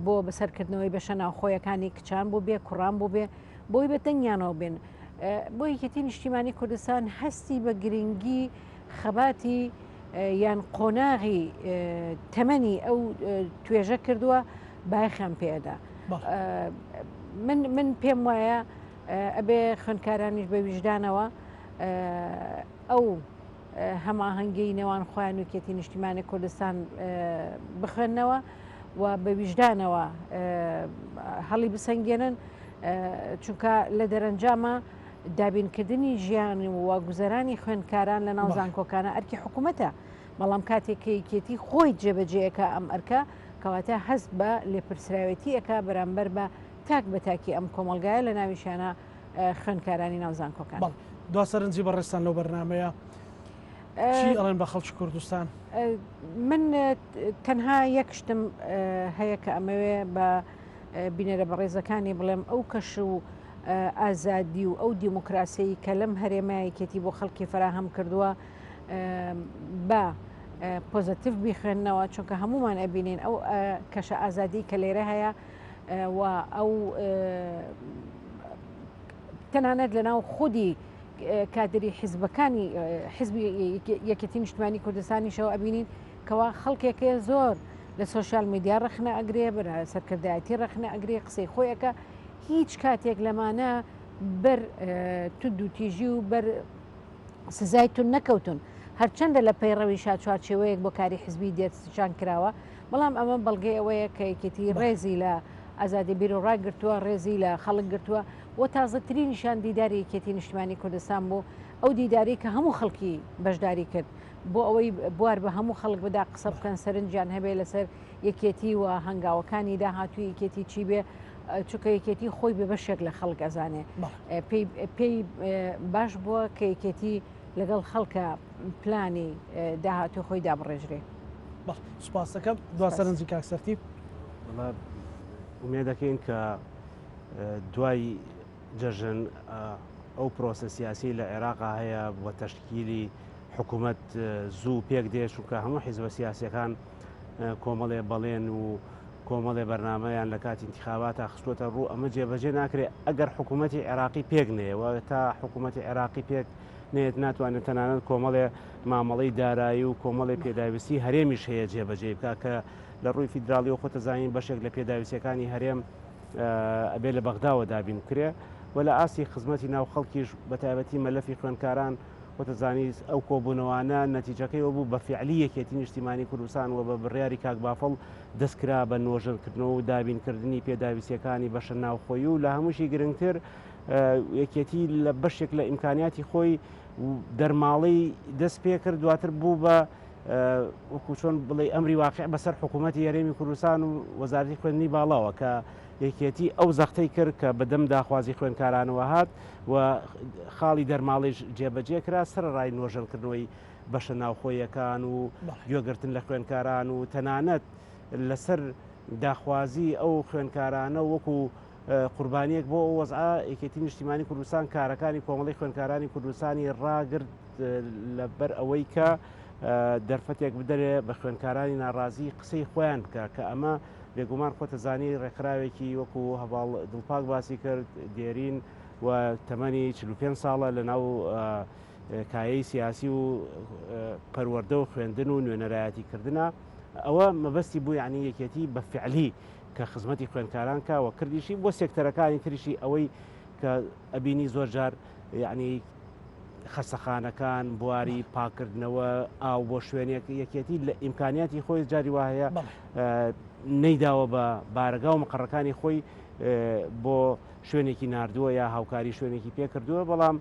بۆ بەسەرکردنەوەی بەشە ناوخۆیەکانی کچان بوو بێ کوڕان بوو بێ بۆی بە دەنگیانەوە بێن بۆ یەکێتی نیشتیمانی کوردستان هەستی بە گرنگی خەباتی یان قۆناغی تەمەنی ئەو توێژە کردووە بایەخیان پێدا من من پێم وایە ئەبێ خوێندکارانیش بە ویژدانەوە ئەو هەماهەنگی نێوان خۆیان و یەکێتی نیشتیمانی کوردستان بخوێندنەوە و بە ویژدانەوە هەڵی بسەنگێنن چونکە لە دەرەنجامە دابینکردنی ژیان و گوزەرانی خوێندکاران لە ناو زانکۆکانە ئەرکی حکوومەتە بەڵام کاتێک کە یەکێتی خۆی جێبەجێ ئەکا ئەم ئەرکە، کەواتە هەست بە لێپرسراوێتی ئەکا بەرامبەر بە تاک بە تاکی ئەم کۆمەڵگایە لە ناویشیانا خوێندکارانی ناو زانکۆکان. بەڵێ. دوا سەرنجی بەڕێزتان لەو بەرنامەیە چی ئەڵێن بە خەڵکی کوردستان؟ من تەنها یەک شتم هەیە کە ئەمەوێ بە بینەرە بەڕێزەکانی بڵێم ئەو کەش و ئازادی و ئەو دیموکراسیی کە لەم هەرێمە یەکێتی بۆ خەڵکی فەراهەم کردووە بە پۆزەتیڤ بیخوێننەوە چونکە هەمومان ئەبینین ئەو کەشە ئازادی کە لێرە هەیە و ئەو تەنانەت لەناو خودی کادری حیزبەکانی حزبی یەکێتی نیشتمانی کوردستانیشەوە ئەبینین کەوا خەڵکێکێ زۆر لە سۆشیال میدیا ڕەخنە ئەگرێ بەرە سەرکردایەتی ڕەخنە ئەگرێ قسەی خۆیەکە هیچ کاتێک لەمانە بەر توند و تیژی و بەر سزای توند نەکەوتون هەرچەندە لە پەیڕەویشا چوارچێوەیەک بۆ کاری حزبی دێتسیشان کراوە، بەڵام ئەمە بەڵگەی ئەوەیە کە یەکێتی ڕێزی لە ئازادی بیروڕا گرتووە، ڕێزی لە خەڵک گرتووە و تازەترینیشان دیداری یەکێتی نیشتمانی کوردستان بوو، ئەو دیدارەی کە هەموو خەڵکی بەشداری کرد بۆ ئەوەی بوار بە هەموو خەڵک بدا قسە بکەن، سەرنجیان هەبێ لەسەر یەکێتی و هەنگاوەکانی داهاتووی یەکێتی چی بێ، چونکە یەکێتی خۆی بە بەشێک لە خەڵک ئەزانێ، پێی باش بووە کە یەکێتی لەگەڵ خەڵکە پلانی داهاتووی خۆی دابڕێژرێ. سوپاس دەکەم. دوا سەرنجی کاک سەرتیپ. وەڵا ئومێد دەکەین کە دوای جەژن ئەو پرۆسە سیاسی لە عێراقا هەیە بۆ تەشکیلی حکوومەت زوو پێک دێ چونکە هەموو حیزبە سیاسیەکان کۆمەڵێ بەڵێن و کۆمەڵێ بەرنامەیان لە کاتی انتخاباتا خستووەتە ڕوو ئەمە جێبەجێ ناکرێت ئەگەر حکوومەتی عێراقی پێک نەیە و تا حکوومەتی عێراقی پێک نێت ناتوانێت تەنانەت کۆمەڵێ مامەڵەی دارایی و کۆمەڵێ پێداویستی هەرێمیش هەیە جێبەجێ بکە کە لە ڕووی فیدراڵی و خۆتەزانین بەشێک لە پێداویستیەکانی هەرێم ئەبێ لە بەغداوە دابین بکرێ و لە ئاستی خزمەتی ناو خەڵکیش بە تایبەتی مەلەفی خوێندکاران خۆتەزانی ئەو کۆبوونەوانە نەتیجەکەی ئەوە بوو بە فیعلی یەکێتی نیشتیمانی کوردستان و بە بڕیاری کاک بافڵ دەستکرا بە نۆژەنکردنەوە و دابینکردنی پێداویستیەکانی بەشە ناوخۆیی و لە هەمووشی گرنگتر یەکێتی لە بەشێک لە ئیمکانیاتی خۆی دەرماڵەی دەست پێکرد دواتر بوو بە وەکو چۆن بڵێ ئەمری واقع بەسەر حکوومەتی هەرێمی کوردستان و وەزارەتی خوێندنی باڵاوە کە یەکێتی ئەو زەختەی کرد کە بەدەم داخوازی خوێندکارانەوە هات و خاڵی دەرماڵیش جێبەجێ کرا سەرەڕای نۆژەنکردنەوەی بەشە ناوخۆیەکان و گوێگرتن لە خوێندکاران و تەنانەت لەسەر داخوازی ئەو خوێندکارانە وەکو قوربانیەک بۆ ئەو وەزعە یەکێتی نیشتیمانی کوردستان کارەکانی کۆمەڵی خوێندکارانی کوردستانی ڕاگرت لەبەر ئەوەی کە دەرفەتێک بدەرێ بە خوێندکارانی ناڕازی قسەی خۆیان بکە کە ئەمە بێگومان خۆتەزانی ڕێکخراوێکی وەکو هەڤاڵ دڵپاک باسی کرد دێرین و تەمەنی 45 ساڵە لە ناو کایەی سیاسی و پەروەردە و خوێندن و نوێنەرایەتی کردنە ئەوە مەبەستی بوو یعنی یەکێتی بە فعلی کە خزمەتی خوێندکاران کا و کردیشی بۆ سێکتەرەکانی تریشی ئەوەی کە ئەبینی زۆر جار یعنی خەسەخانەکان بواری پاکردنەوە ئاو بۆ شوێنێک یەکێتی لە ئیمکانیاتی خۆی جاری وا هەیە نەیداوە بە بارەگا و مقڕەکانی خۆی بۆ شوێنێکی نردووە یا هاوکاری شوێنێکی پێکردووە بەڵام.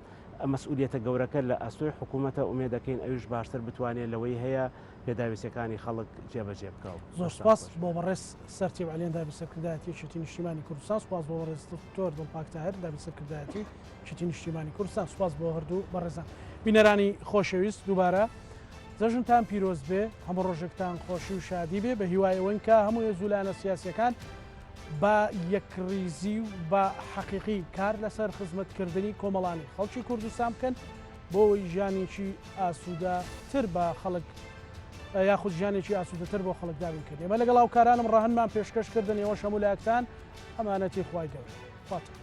مەسئولیەتە گەورەکە لە ئەستۆی حکوومەتە ئومێدەکەین ئەویش باشتر بتوانێت لەوەی هەیە پێداویستیەکانی خەڵک جێبەجێ بکا و زۆر سوپاس بۆ بەڕێز سەرتیپ عەلی ئەندامی سەرکردایەتی یەکێتی نیشتیمانی کوردستان، سوپاس بۆ بەڕێز دکتۆر دڵپاک تاهر ئەندامی سەرکردایەتی یەکێتی نیشتیمانی کوردستان، سوپاس بۆ هەردوو بەڕێزان. بینەرانی خۆشەویست دووبارە جەژنتان پیرۆز بێ، هەموو ڕۆژێکتان خۆشی و شادی بێ، بە هیوای ئەوەین کە هەموو هێز و لایەنە سیاسیەکان بە یەکڕیزی و بە حەقیقی کار لەسەر خزمەتکردنی کۆمەڵانی خەڵکی کوردستان بکەن بۆ ئەوەی ژیانێکی ئاسوودە تر بە خەڵک یاخود ژیانێکی ئاسوودەتر بۆ خەڵک دابین کردن. ئێمە لەگەڵ هاوکارانم ڕەهەندمان پێشکەش کردن، ئێوەش هەموو لایەکتان ئەمانەتی خوای گەورە. خواتان.